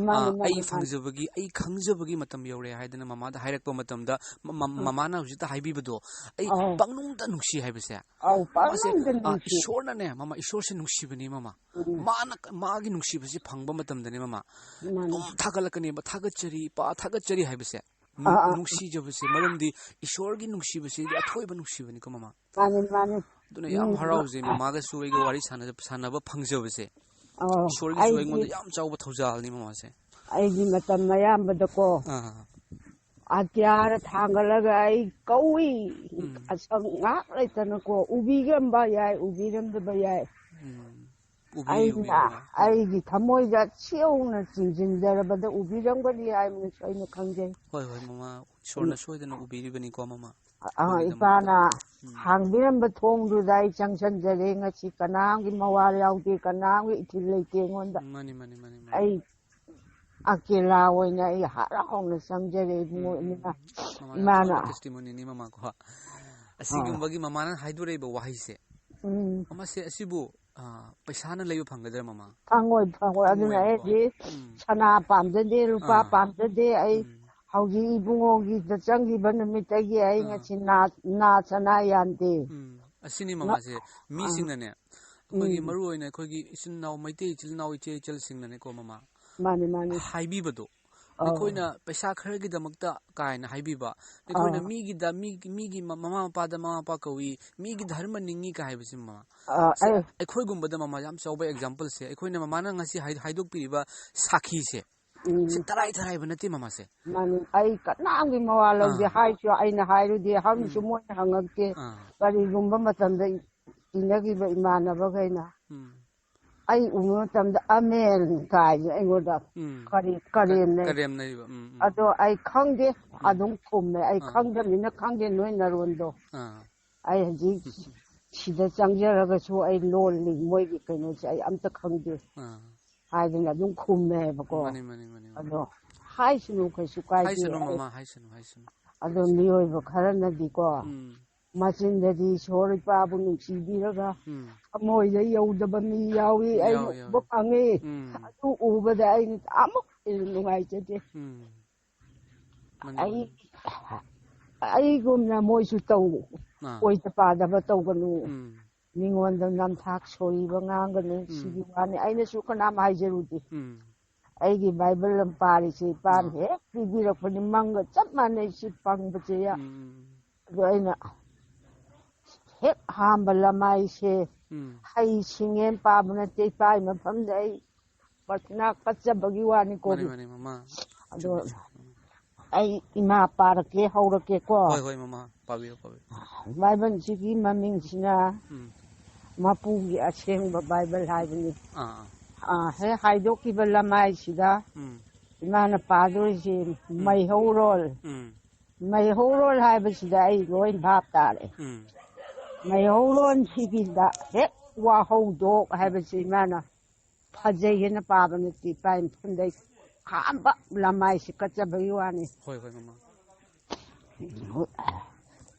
ꯃꯥꯅꯤ, ꯑꯥ, ꯃꯥꯅꯤ, "ꯑꯩ ꯃꯥꯅꯤ꯫ ꯐꯪꯖꯕꯒꯤ, ꯑꯩ ꯈꯪꯖꯕꯒꯤ ꯃꯇꯝ ꯌꯧꯔꯦ" ꯍꯥꯏꯗꯅ ꯃꯃꯥꯗ ꯍꯥꯏꯔꯛꯄ ꯃꯇꯝꯗ, ꯃ-, ꯃ-, ꯃꯃꯥꯅ ꯍꯧꯖꯤꯛꯇ ꯍꯥꯏꯕꯤꯕꯗꯣ, ꯑꯩ ꯑꯧ꯫ ꯄꯪꯅꯨꯡꯗ ꯅꯨꯡꯁꯤ ꯍꯥꯏꯕꯁꯦ꯫ ꯑꯧ, ꯃꯥꯁꯦ, ꯄꯪꯅꯨꯡꯗ ꯑꯥ, ꯅꯨꯡꯁꯤ꯫ ꯏꯁꯣꯔꯅꯅꯦ ꯃꯃꯥ, ꯏꯁꯣꯔꯁꯦ ꯅꯨꯡꯁꯤꯕꯅꯤ ꯃꯃꯥ꯫ ꯎꯝ꯫ ꯃꯥꯅ, ꯃꯥꯒꯤ ꯅꯨꯡꯁꯤꯕꯁꯦ ꯐꯪꯕ ꯃꯇꯝꯗꯅꯦ ꯃꯃꯥ, ꯃꯥꯅꯤ꯫ ꯑꯗꯨꯝ ꯊꯥꯒꯠꯂꯛꯀꯅꯦꯕ, "ꯊꯥꯒꯠꯆꯔꯤ ꯏꯄꯥ, ꯊꯥꯒꯠꯆꯔꯤ" ꯍꯥꯏꯕꯁꯦ꯫ ꯅꯨ-, ꯑꯥ, ꯑꯥ꯫ ꯅꯨꯡꯁꯤꯖꯕꯁꯦ, ꯃꯔꯝꯗꯤ ꯏꯁꯣꯔꯒꯤ ꯅꯨꯡꯁꯤꯕꯁꯤꯗꯤ ꯑꯊꯣꯏꯕ ꯅꯨꯡꯁꯤꯕꯅꯤꯀꯣ ꯃꯃꯥ꯫ ꯃꯥꯅꯤ, ꯃꯥꯅꯤ꯫ ꯑꯗꯨꯅ ꯌꯥꯝ ꯎꯝ꯫ ꯍꯔꯥꯎꯖꯩ ꯃꯃꯥꯒꯁꯨ ꯑꯩꯒ ꯋꯥꯔꯤ ꯁꯥꯟꯅ-, ꯁꯥꯟꯅꯕ ꯐꯪꯖꯕꯁꯦ꯫ ꯑꯧ, ꯏꯁꯣꯔꯒꯤꯁꯨ ꯑꯩꯒꯤ ꯑꯩꯉꯣꯟꯗ ꯌꯥꯝ ꯆꯥꯎꯕ ꯊꯧꯖꯥꯜꯅꯤ ꯃꯃꯥꯁꯦ꯫ ꯑꯩꯒꯤ ꯃꯇꯝ ꯑꯌꯥꯝꯕꯗꯀꯣ ꯑꯥ꯫ ꯑꯇꯤꯌꯥꯗ ꯊꯥꯡꯒꯠꯂꯒ ꯑꯩ ꯀꯧꯏ꯫ ꯎꯝ꯫ ꯑꯁꯪ ꯉꯥꯏꯍꯥꯛ ꯂꯩꯇꯅꯀꯣ, ꯎꯕꯤꯔꯝꯕ ꯌꯥꯏ, ꯎꯕꯤꯔꯝꯗꯕ ꯌꯥꯏ꯫ ꯎꯝ꯫ ꯎꯕꯤ, ꯎꯕꯤ ꯑꯩꯅ ꯃꯃꯥ꯫ ꯑꯩꯒꯤ ꯊꯃꯣꯏꯗ ꯁꯦꯡꯅ ꯆꯤꯡꯁꯤꯟꯖꯔꯕꯗ ꯎꯕꯤꯔꯝꯒꯅꯤ ꯍꯥꯏꯕꯅꯁꯨ ꯑꯩꯅ ꯈꯪꯖꯩ꯫ ꯍꯣꯏ, ꯍꯣꯏ ꯃꯃꯥ, ꯏꯁꯣꯔꯅ ꯁꯣꯏꯗꯅ ꯎꯕꯤꯔꯤꯕꯅꯤꯀꯣ ꯃꯃꯥ꯫ ꯑ, ꯑꯩꯈꯣꯏꯒꯤꯗꯃꯛꯇ꯫ ꯏꯄꯥꯅ ꯎꯝ꯫ ꯍꯥꯡꯕꯤꯔꯝꯕ ꯊꯣꯡꯗꯨꯗ ꯑꯩ ꯆꯪꯁꯤꯟꯖꯔꯦ꯫ ꯉꯁꯤ ꯀꯅꯥꯝꯒꯤ ꯃꯋꯥ ꯌꯥꯎꯗꯦ, ꯀꯅꯥꯝꯒꯤ ꯏꯊꯤꯜ ꯂꯩꯇꯦ ꯑꯩꯉꯣꯟꯗ꯫ ꯃꯥꯅꯤ, ꯃꯥꯅꯤ, ꯃꯥꯅꯤ, ꯃꯥꯅꯤ꯫ ꯑꯩ ꯑꯀꯦꯂꯥ ꯑꯣꯏꯅ ꯑꯩ ꯍꯔꯥꯎꯅ ꯆꯪꯖꯔꯦ ꯏꯕꯨꯡꯉꯣ꯫ ꯎꯝ, ꯎꯝ꯫ ꯏꯃꯥ-, ꯃꯃꯥ, ꯌꯥꯝ ꯏꯃꯥꯅ ꯆꯥꯎꯕ testimony ꯅꯤ ꯃꯃꯥ ꯀꯣ꯫ ꯑꯥ꯫ ꯑꯁꯤꯒꯨꯝꯕꯒꯤ ꯃꯃꯥꯅ ꯍꯥꯏꯗꯣꯔꯛꯏꯕ ꯋꯥꯍꯩꯁꯦ, ꯎꯝ꯫ ꯃꯃꯥꯁꯦ ꯑꯁꯤꯕꯨ, ꯑ, ꯄꯩꯁꯥꯅ ꯂꯩꯕ ꯐꯪꯒꯗ꯭ꯔꯥ ꯃꯃꯥ? ꯐꯪꯉꯣꯏ, ꯐꯪꯉꯣꯏ꯫ ꯑꯗꯨꯅ ꯐꯪꯉꯣꯏꯕꯀꯣ꯫ ꯑꯩꯗꯤ ꯎꯝ꯫ ꯁꯅꯥ ꯄꯥꯝꯖꯗꯦ, ꯂꯨꯄꯥ ꯑꯥ꯫ ꯄꯥꯝꯖꯗꯦ꯫ ꯑꯩ ꯎꯝ꯫ ꯍꯧꯖꯤꯛ ꯏꯕꯨꯡꯉꯣꯒꯤꯗ ꯆꯪꯈꯤꯕ ꯅꯨꯃꯤꯠꯇꯒꯤ ꯑꯩ ꯑꯥ꯫ ꯉꯁꯤ ꯅꯥ, ꯅꯥ ꯁꯅꯥ ꯌꯥꯟꯗꯦ꯫ ꯎꯝ꯫ ꯑꯁꯤꯅꯤ ꯉ-, ꯃꯃꯥꯁꯦ, ꯑꯥ꯫ ꯃꯤꯁꯤꯡꯅꯅꯦ, ꯑꯩꯈꯣꯏꯒꯤ ꯎꯝ꯫ ꯃꯔꯨ ꯑꯣꯏꯅ ꯑꯩꯈꯣꯏꯒꯤ ꯏꯆꯤꯟ ꯏꯅꯥꯎ, ꯃꯩꯇꯩ ꯏꯆꯤꯜ ꯏꯅꯥꯎ, ꯏꯆꯦ ꯏꯆꯜꯁꯤꯡꯅꯅꯦꯀꯣ ꯃꯃꯥ, ꯃꯥꯅꯤ, ꯃꯥꯅꯤ꯫ ꯍꯥꯏꯕꯤꯕꯗꯣ, ꯑꯧ꯫ "ꯅꯈꯣꯏꯅ ꯄꯩꯁꯥ ꯈꯔꯒꯤꯗꯃꯛꯇ" ꯀꯥꯏꯅ ꯍꯥꯏꯕꯤꯕ, "ꯅꯈꯣꯏꯅ ꯑꯧ꯫ ꯃꯤꯒꯤꯗ, ꯃꯤ, ꯃꯤꯒꯤ ꯃ-, ꯃꯃꯥ ꯃꯄꯥꯗ ꯃꯃꯥ ꯃꯄꯥ ꯀꯧꯏ, ꯃꯤꯒꯤ ꯙꯔꯃ ꯅꯤꯡꯉꯤ" ꯀꯥꯏ ꯍꯥꯏꯕꯁꯤ ꯃꯃꯥ, ꯑ, ꯁꯤ ꯑꯩ ꯑꯩꯈꯣꯏꯒꯨꯝꯕꯗ ꯃꯃꯥ ꯌꯥꯝ ꯆꯥꯎꯕ example ꯁꯦ, ꯑꯩꯈꯣꯏꯅ ꯃꯃꯥꯅ ꯉꯁꯤ ꯍꯥꯏ-, ꯍꯥꯏꯗꯣꯛꯄꯤꯔꯤꯕ ꯁꯥꯈꯤꯁꯦ, ꯎꯝ꯫ ꯁꯤ ꯇꯔꯥꯏ ꯇꯔꯥꯏꯕ ꯅꯠꯇꯦ ꯃꯃꯥꯁꯦ꯫ ꯃꯥꯅꯤ, ꯑꯩ ꯀꯅꯥꯝꯒꯤ ꯃꯋꯥ ꯂꯧꯗꯦ꯫ ꯑꯥ꯫ ꯍꯥꯏꯁꯨ ꯑꯩꯅ ꯍꯥꯏꯔꯨꯗꯦ, ꯍꯪꯁꯨ ꯎꯝ꯫ ꯃꯣꯏꯅ ꯍꯪꯉꯛꯇꯦ꯫ ꯑꯥ꯫ ꯀꯔꯤꯒꯨꯝꯕ ꯃꯇꯝꯗ ꯏ-, ꯇꯤꯟꯅꯈꯤꯕ ꯏꯃꯥꯟꯅꯕꯈꯩꯅ ꯎꯝ꯫ ꯑꯩ ꯎꯕ ꯃꯇꯝꯗ "ꯑꯃꯦꯟ" ꯀꯥꯏꯁꯦ ꯑꯩꯉꯣꯟꯗ ꯎꯝ꯫ ꯀꯔꯤ-, ꯀ-, ꯀꯔꯦꯝꯅꯩ꯫ ꯀꯔꯦꯝꯅꯩꯕ꯫ ꯎꯝ, ꯎꯝ꯫ ꯑꯗꯣ ꯑꯩ ꯈꯪꯗꯦ, ꯎꯝ꯫ ꯑꯗꯨꯝ ꯈꯨꯝꯃꯦ꯫ ꯑꯩ ꯑꯥ꯫ ꯈꯪꯗꯕꯅꯤꯅ ꯈꯪꯗꯦ ꯅꯣꯏ ꯅꯔꯣꯟꯗꯣ꯫ ꯑꯥ꯫ ꯑꯩ ꯍꯧꯖꯤꯛ ꯁꯤꯗ ꯆꯪꯖꯔꯒꯁꯨ ꯑꯩ ꯂꯣꯜꯂꯤ, ꯃꯣꯏꯒꯤ ꯀꯩꯅꯣꯁꯦ ꯑꯩ ꯑꯝꯇ ꯈꯪꯗꯦ꯫ ꯑꯥ꯫ ꯍꯥꯏꯗꯅ ꯑꯗꯨꯝ ꯈꯨꯝꯃꯦꯕꯀꯣ꯫ ꯃꯥꯅꯤ, ꯃꯥꯅꯤ, ꯃꯥꯅꯤ, ꯃꯥꯅꯤ꯫ ꯑꯗꯣ ꯍꯥꯏꯁꯅꯨ, ꯀꯩꯁꯨ ꯀꯥꯏꯗꯦ꯫ ꯍꯥꯏꯁꯅꯨ ꯃꯃꯥ, ꯍꯥꯏꯁꯅꯨ, ꯍꯥꯏꯁꯅꯨ꯫ ꯑꯗꯣ ꯃꯤꯑꯣꯏꯕ ꯈꯔꯅꯗꯤꯀꯣ, ꯎꯝ꯫ ꯃꯆꯤꯟꯗꯗꯤ ꯏꯁꯣꯔ ꯏꯄꯥꯕꯨ ꯅꯨꯡꯁꯤꯕꯤꯔꯒ ꯎꯝ꯫ ꯊꯃꯣꯏꯗ ꯌꯧꯗꯕ ꯃꯤ ꯌꯥꯎꯏ꯫ ꯑꯩꯅ ꯌꯥꯎꯏ, ꯌꯥꯎꯏ꯫ ꯎꯕ ꯐꯪꯉꯤ꯫ ꯎꯝ꯫ ꯑꯗꯨ ꯎꯕꯗ ꯑꯩꯅ ꯑꯃꯨꯛ ꯍꯦꯟꯅ ꯅꯨꯡꯉꯥꯏꯖꯗꯦ꯫ ꯎꯝ꯫ ꯃꯥꯅꯤ, ꯑꯩ, ꯃꯥꯅꯤ꯫ ꯑꯩꯒꯨꯝꯅ ꯃꯣꯏꯁꯨ ꯇꯧ꯫ ꯑꯥ꯫ ꯑꯣꯏꯗ ꯄꯥꯗꯕ ꯇꯧꯒꯅꯨ꯫ ꯎꯝ꯫ ꯃꯤꯉꯣꯟꯗ ꯅꯝꯊꯥꯛ ꯁꯣꯏꯕ ꯉꯥꯡꯒꯅꯨ꯫ ꯎꯝ꯫ ꯁꯤꯒꯤ ꯋꯥꯅꯤ꯫ ꯑꯩꯅꯁꯨ ꯀꯅꯥꯝ ꯍꯥꯏꯖꯔꯨꯗꯦ꯫ ꯎꯝ꯫ ꯑꯩꯒꯤ ꯕꯥꯏꯕꯜ ꯑꯃ ꯄꯥꯔꯤꯁꯦ ꯏꯄꯥꯅ ꯑꯥ꯫ ꯍꯦꯛ ꯄꯤꯕꯤꯔꯛꯄꯅꯤ, ꯃꯪꯒ ꯆꯞ ꯃꯥꯟꯅꯩ ꯁꯤ ꯄꯪꯕꯁꯦ꯫ ꯎꯝ, ꯎꯝ, ꯎꯝ꯫ ꯑꯗꯣ ꯑꯩꯅ ꯍꯦꯛ ꯍꯥꯝꯕ ꯂꯃꯥꯏꯁꯦ ꯎꯝ꯫ ꯍꯩ ꯁꯤꯡꯉꯦꯅ ꯄꯥꯕ ꯅꯠꯇꯦ, ꯏꯄꯥꯒꯤ ꯃꯐꯝꯗ ꯑꯩ ꯄ꯭ꯔꯊꯅꯥ ꯀꯠꯆꯕꯒꯤ ꯋꯥꯅꯤꯀꯣ꯫ ꯃꯥꯅꯤ, ꯃꯥꯅꯤ, ꯃꯃꯥ꯫ ꯑꯗꯣ ꯆꯨꯝꯃꯤ, ꯆꯨꯝꯃꯤ꯫ ꯎꯝ꯫ ꯑꯩ ꯏꯃꯥ ꯄꯥꯔꯛꯀꯦ, ꯍꯧꯔꯛꯀꯦꯀꯣ꯫ ꯍꯣꯏ, ꯍꯣꯏ, ꯃꯃꯥ, ꯄꯥꯕꯤꯌꯨ, ꯄꯥꯕꯤꯌꯨ꯫ ꯕꯥꯏꯕꯜꯁꯤꯒꯤ ꯃꯃꯤꯡꯁꯤꯅ ꯎꯝ꯫ ꯃꯄꯨꯒꯤ ꯑꯁꯦꯡꯕ ꯕꯥꯏꯕꯜ ꯍꯥꯏꯕꯅꯤ꯫ ꯑꯥ, ꯑꯥ꯫ ꯑꯥ, ꯍꯦꯛ ꯍꯥꯏꯗꯣꯛꯈꯤꯕ ꯂꯃꯥꯏꯁꯤꯗ ꯎꯝ꯫ ꯏꯃꯥꯅ ꯄꯥꯗꯣꯏꯁꯤ ꯎꯝ꯫ ꯃꯩꯍꯧꯔꯣꯜ꯫ ꯎꯝ꯫ ꯃꯩꯍꯧꯔꯣꯜ ꯍꯥꯏꯕꯁꯤꯗ ꯑꯩ ꯂꯣꯏ ꯚꯥꯞ ꯇꯥꯔꯦ꯫ ꯎꯝ꯫ ꯃꯩꯍꯧꯔꯣꯜꯁꯤꯒꯤꯗ ꯍꯦꯛ ꯋꯥꯍꯧꯗꯣꯛ ꯍꯥꯏꯕꯁꯤ ꯏꯃꯥꯅ ꯐꯖꯩ ꯍꯥꯏꯅ ꯄꯥꯕ ꯅꯠꯇꯦ, ꯏꯄꯥ ꯏꯄꯨꯗꯩ ꯑꯍꯥꯟꯕ ꯂꯃꯥꯏꯁꯤ ꯀꯠꯆꯕꯒꯤ ꯋꯥꯅꯤ꯫ ꯍꯣꯏ ꯍꯣꯏ ꯃꯃꯥ꯫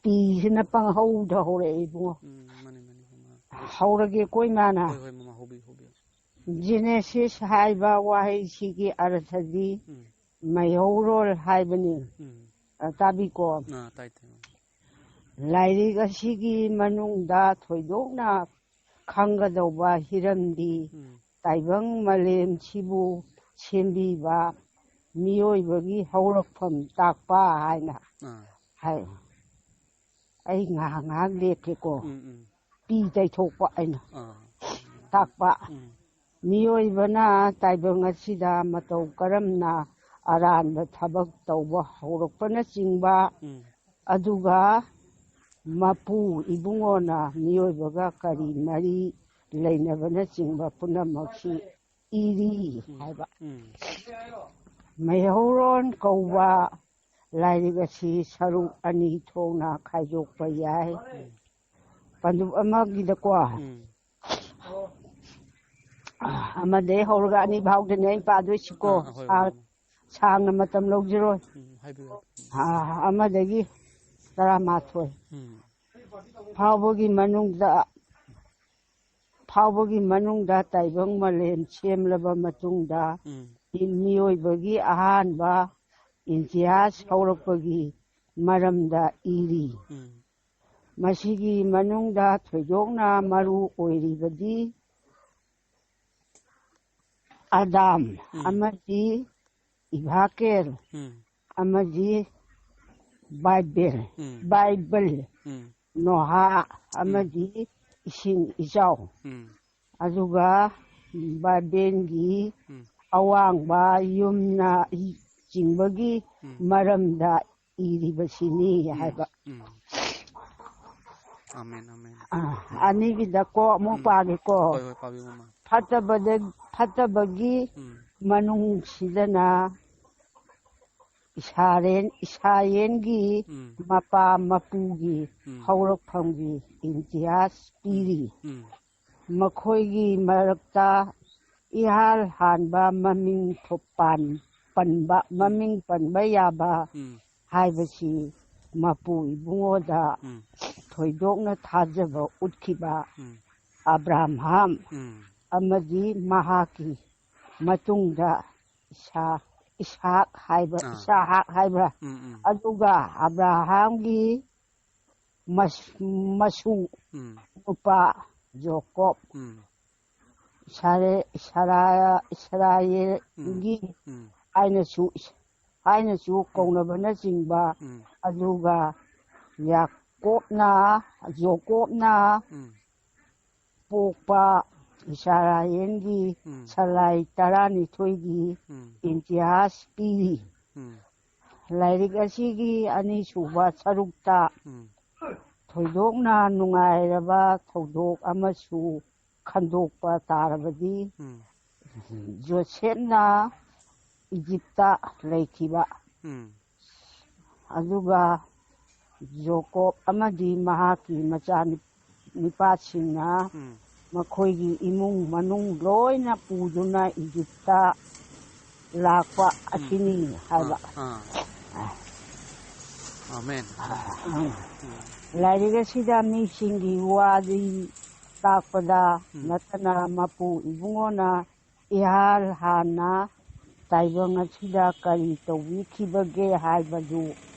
ꯄꯤꯁꯤꯅ ꯄꯪꯍꯧꯗ ꯍꯧꯔꯛꯑꯦ ꯏꯕꯨꯡꯉꯣ꯫ ꯎꯝ ꯃꯥꯅꯤ ꯃꯥꯅꯤ ꯃꯃꯥ꯫ ꯍꯧꯔꯒꯦꯀꯣ ꯏꯃꯥꯅ꯫ ꯍꯣꯏ ꯍꯣꯏ ꯃꯃꯥ ꯍꯧꯕꯤꯌꯨ ꯍꯧꯕꯤꯌꯨ꯫ ꯖꯦꯅꯦꯁꯤꯁ ꯍꯥꯏꯕ ꯋꯥꯍꯩꯁꯤꯒꯤ ꯑꯔꯊꯗꯤ ꯎꯝ ꯃꯩꯍꯧꯔꯣꯜ ꯍꯥꯏꯕꯅꯤ꯫ ꯎꯝ꯫ ꯑ, ꯇꯥꯕꯤꯀꯣ꯫ ꯑꯥ ꯇꯥꯏ ꯇꯥꯏ ꯃꯃꯥ꯫ ꯂꯥꯏꯔꯤꯛ ꯑꯁꯤꯒꯤ ꯃꯅꯨꯡꯗ ꯊꯣꯏꯗꯣꯛꯅ ꯈꯪꯒꯗꯧꯕ ꯍꯤꯔꯝꯗꯤ ꯎꯝ꯫ ꯇꯥꯏꯕꯪ ꯃꯥꯂꯦꯝꯁꯤꯕꯨ ꯁꯦꯝꯕꯤꯕ ꯃꯤꯑꯣꯏꯕꯒꯤ ꯍꯧꯔꯛꯐꯝ ꯇꯥꯛꯄ ꯍꯥꯏꯅ ꯑꯥ꯫ ꯍꯥꯏ꯫ ꯑꯩ ꯉꯥꯏꯍꯥꯛ ꯉꯥꯏꯍꯥꯛ ꯂꯦꯞꯀꯦꯀꯣ꯫ ꯎꯝ ꯎꯝ꯫ ꯄꯤ ꯇꯩꯊꯣꯛꯄ ꯑꯩꯅ꯫ ꯑꯥ꯫ ꯇꯥꯛꯄ꯫ ꯎꯝ꯫ ꯃꯤꯑꯣꯏꯕꯅ ꯇꯥꯏꯕꯪ ꯑꯁꯤꯗ ꯃꯇꯧ ꯀꯔꯝꯅ ꯑꯔꯥꯟꯕ ꯊꯕꯛ ꯇꯧꯕ ꯍꯧꯔꯛꯄꯅꯆꯤꯡꯕ, ꯎꯝ꯫ ꯑꯗꯨꯒ ꯃꯄꯨ ꯏꯕꯨꯡꯉꯣꯅ ꯃꯤꯑꯣꯏꯕꯒ ꯀꯔꯤ ꯃꯔꯤ ꯂꯩꯅꯕꯅꯆꯤꯡꯕ ꯄꯨꯝꯅꯃꯛꯁꯤ ꯏꯔꯤ ꯍꯥꯏꯕ꯫ ꯎꯝ꯫ ꯃꯩꯍꯧꯔꯣꯟ ꯀꯧꯕ ꯂꯥꯏꯔꯤꯛ ꯑꯁꯤ ꯁꯔꯨꯛ ꯑꯅꯤ ꯊꯣꯛꯅ ꯈꯥꯏꯗꯣꯛꯄ ꯌꯥꯏ꯫ ꯄꯟꯗꯨꯞ ꯑꯃꯒꯤꯗꯀꯣ, ꯎꯝ꯫ ꯑꯃꯗꯒꯤ ꯍꯧꯔꯒ ꯑꯅꯤ ꯐꯥꯎꯗꯅꯦ ꯑꯩ ꯄꯥꯗꯣꯏꯁꯤꯀꯣ꯫ ꯑꯥ, ꯍꯣꯏ, ꯁꯥ-, ꯍꯣꯏ꯫ ꯁꯥꯡꯅ ꯃꯇꯝ ꯂꯧꯖꯔꯣꯏ꯫ ꯎꯝ, ꯍꯥꯏꯕꯤꯌꯨ꯫ ꯑꯥ, ꯑꯃꯗꯒꯤ ꯇꯔꯥꯃꯥꯊꯣꯏ ꯎꯝ꯫ ꯐꯥꯎꯕꯒꯤ ꯃꯅꯨꯡꯗ, ꯐꯥꯎꯕꯒꯤ ꯃꯅꯨꯡꯗ ꯇꯥꯏꯕꯪ ꯃꯥꯂꯦꯝ ꯁꯦꯝꯂꯕ ꯃꯇꯨꯡꯗ ꯎꯝ꯫ ꯃꯤꯑꯣꯏꯕꯒꯤ ꯑꯍꯥꯟꯕ ꯏꯟꯇꯤꯍꯥꯁ ꯍꯧꯔꯛꯄꯒꯤ ꯃꯔꯝꯗ ꯏꯔꯤ꯫ ꯎꯝ꯫ ꯃꯁꯤꯒꯤ ꯃꯅꯨꯡꯗ ꯊꯣꯏꯗꯣꯛꯅ ꯃꯔꯨ ꯑꯣꯏꯔꯤꯕꯗꯤ ꯑꯗꯥꯝ ꯎꯝ꯫ ꯑꯃꯗꯤ ꯏꯚꯥꯀꯦꯜ ꯎꯝ꯫ ꯑꯃꯗꯤ ꯕꯥꯏꯕꯦꯜ, ꯎꯝ꯫ ꯕꯥꯏꯕꯜ, ꯎꯝ꯫ ꯅꯣꯍꯥ ꯑꯃꯗꯤ ꯏꯁꯤꯡ ꯏꯆꯥꯎ, ꯎꯝ꯫ ꯑꯗꯨꯒ ꯕꯥꯏꯕꯦꯜꯒꯤ ꯎꯝ꯫ ꯑꯋꯥꯡꯕ ꯌꯨꯝꯅ ꯆꯤꯡꯕꯒꯤ ꯎꯝ꯫ ꯃꯔꯝꯗ ꯏꯔꯤꯕꯁꯤꯅꯤ ꯎꯝ꯫ ꯍꯥꯏꯕ꯫ ꯎꯝ꯫ ꯑꯃꯦꯟ, ꯑꯃꯦꯟ꯫ ꯑ, ꯑꯅꯤꯒꯤꯗꯀꯣ ꯑꯃꯨꯛ ꯎꯝ꯫ ꯄꯥꯒꯦꯀꯣ꯫ ꯍꯣꯏ, ꯍꯣꯏ, ꯄꯥꯕꯤꯌꯨ, ꯃꯃꯥ꯫ ꯐꯠꯇꯕꯗ-, ꯐꯠꯇꯕꯒꯤ ꯎꯝ꯫ ꯃꯅꯨꯡꯁꯤꯗꯅ ꯏꯁꯥꯔꯦꯟ-, ꯏꯁꯥꯌꯦꯟꯒꯤ ꯎꯝ꯫ ꯃꯄꯥ ꯃꯄꯨꯒꯤ ꯎꯝ꯫ ꯍꯧꯔꯛꯐꯝꯒꯤ ꯏꯟꯇꯤꯍꯥꯁ ꯄꯤꯔꯤ꯫ ꯎꯝ꯫ ꯃꯈꯣꯏꯒꯤ ꯃꯔꯛꯇ ꯏꯍꯥꯟ ꯍꯥꯟꯕ ꯃꯃꯤꯡ ꯊꯣ-, ꯄꯥꯟ-, ꯄꯟꯕ, ꯃꯃꯤꯡ ꯄꯟꯕ ꯌꯥꯕ ꯎꯝ ꯍꯥꯏꯕꯁꯤ ꯃꯄꯨ ꯏꯕꯨꯡꯉꯣꯗ ꯎꯝ ꯊꯣꯏꯗꯣꯛꯅ ꯊꯥꯖꯕ ꯎꯠꯈꯤꯕ ꯎꯝ ꯑꯕ꯭ꯔꯥꯍꯥꯝ ꯎꯝ ꯑꯃꯗꯤ ꯃꯍꯥꯛꯀꯤ ꯃꯇꯨꯡꯗ ꯏꯁꯥ-, ꯏꯁꯥꯛ ꯍꯥꯏꯕ, ꯑꯥ꯫ ꯏꯁꯥꯍꯥꯛ ꯍꯥꯏꯕ꯭ꯔꯥ? ꯎꯝ ꯎꯝ ꯑꯗꯨꯒ ꯑꯕ꯭ꯔꯥꯍꯥꯝꯒꯤ ꯃꯁ-, ꯃꯁꯨ ꯎꯝ ꯅꯨꯄꯥ ꯖꯣꯀꯣꯞ ꯎꯝ ꯏꯁꯔꯥ-, ꯏꯁꯔꯥ-, ꯏꯁꯔꯥꯌꯦꯜꯒꯤ ꯎꯝ ꯍꯥꯏꯅꯁꯨ, ꯍꯥꯏꯅꯁꯨ ꯀꯧꯅꯕꯅꯆꯤꯡꯕ, ꯎꯝ ꯑꯗꯨꯒ ꯌꯥꯀꯣꯞꯅ, ꯖꯣꯀꯣꯞꯅ ꯎꯝ ꯄꯣꯛꯄ ꯏꯁꯔꯥꯌꯦꯜꯒꯤ ꯎꯝ ꯁꯂꯥꯏ ꯇꯔꯥꯅꯤꯊꯣꯏꯒꯤ ꯎꯝ ꯏꯇꯤꯍꯥꯁ ꯄꯤꯔꯤ꯫ ꯎꯝ ꯂꯥꯏꯔꯤꯛ ꯑꯁꯤꯒꯤ ꯑꯅꯤꯁꯨꯕ ꯁꯔꯨꯛꯇ ꯎꯝ ꯊꯣꯏꯗꯣꯛꯅ ꯅꯨꯡꯉꯥꯏꯔꯕ ꯊꯧꯗꯣꯛ ꯑꯃꯁꯨ ꯈꯟꯗꯣꯛꯄ ꯇꯥꯔꯕꯗꯤ, ꯎꯝ ꯖꯣꯁꯦꯐꯅ ꯏꯖꯤꯞꯇ ꯂꯩꯈꯤꯕ, ꯎꯝ ꯑꯗꯨꯒ ꯖꯣꯀꯣꯞ ꯑꯃꯗꯤ ꯃꯍꯥꯛꯀꯤ ꯃꯆꯥꯅꯨꯄꯥꯁꯤꯡꯅ ꯎꯝ ꯃꯈꯣꯏꯒꯤ ꯏꯃꯨꯡ ꯃꯅꯨꯡ ꯂꯣꯏꯅ ꯄꯨꯗꯨꯅ ꯏꯖꯤꯞꯇ ꯂꯥꯛꯄ ꯑꯁꯤꯅꯤ ꯍꯥꯏꯕ꯫ ꯑꯥ ꯑꯃꯦꯟ꯫ ꯂꯥꯏꯔꯤꯛ ꯑꯁꯤꯗ ꯃꯤꯁꯤꯡꯒꯤ ꯋꯥꯔꯤ ꯇꯥꯛꯄꯗ ꯅꯠꯇꯅ ꯃꯄꯨ ꯏꯕꯨꯡꯉꯣꯅ ꯏꯍꯥꯟ ꯍꯥꯟꯅ ꯇꯥꯏꯕꯪ ꯑꯁꯤꯗ ꯀꯔꯤ ꯇꯧꯕꯤꯈꯤꯕꯒꯦ ꯍꯥꯏꯕꯗꯨ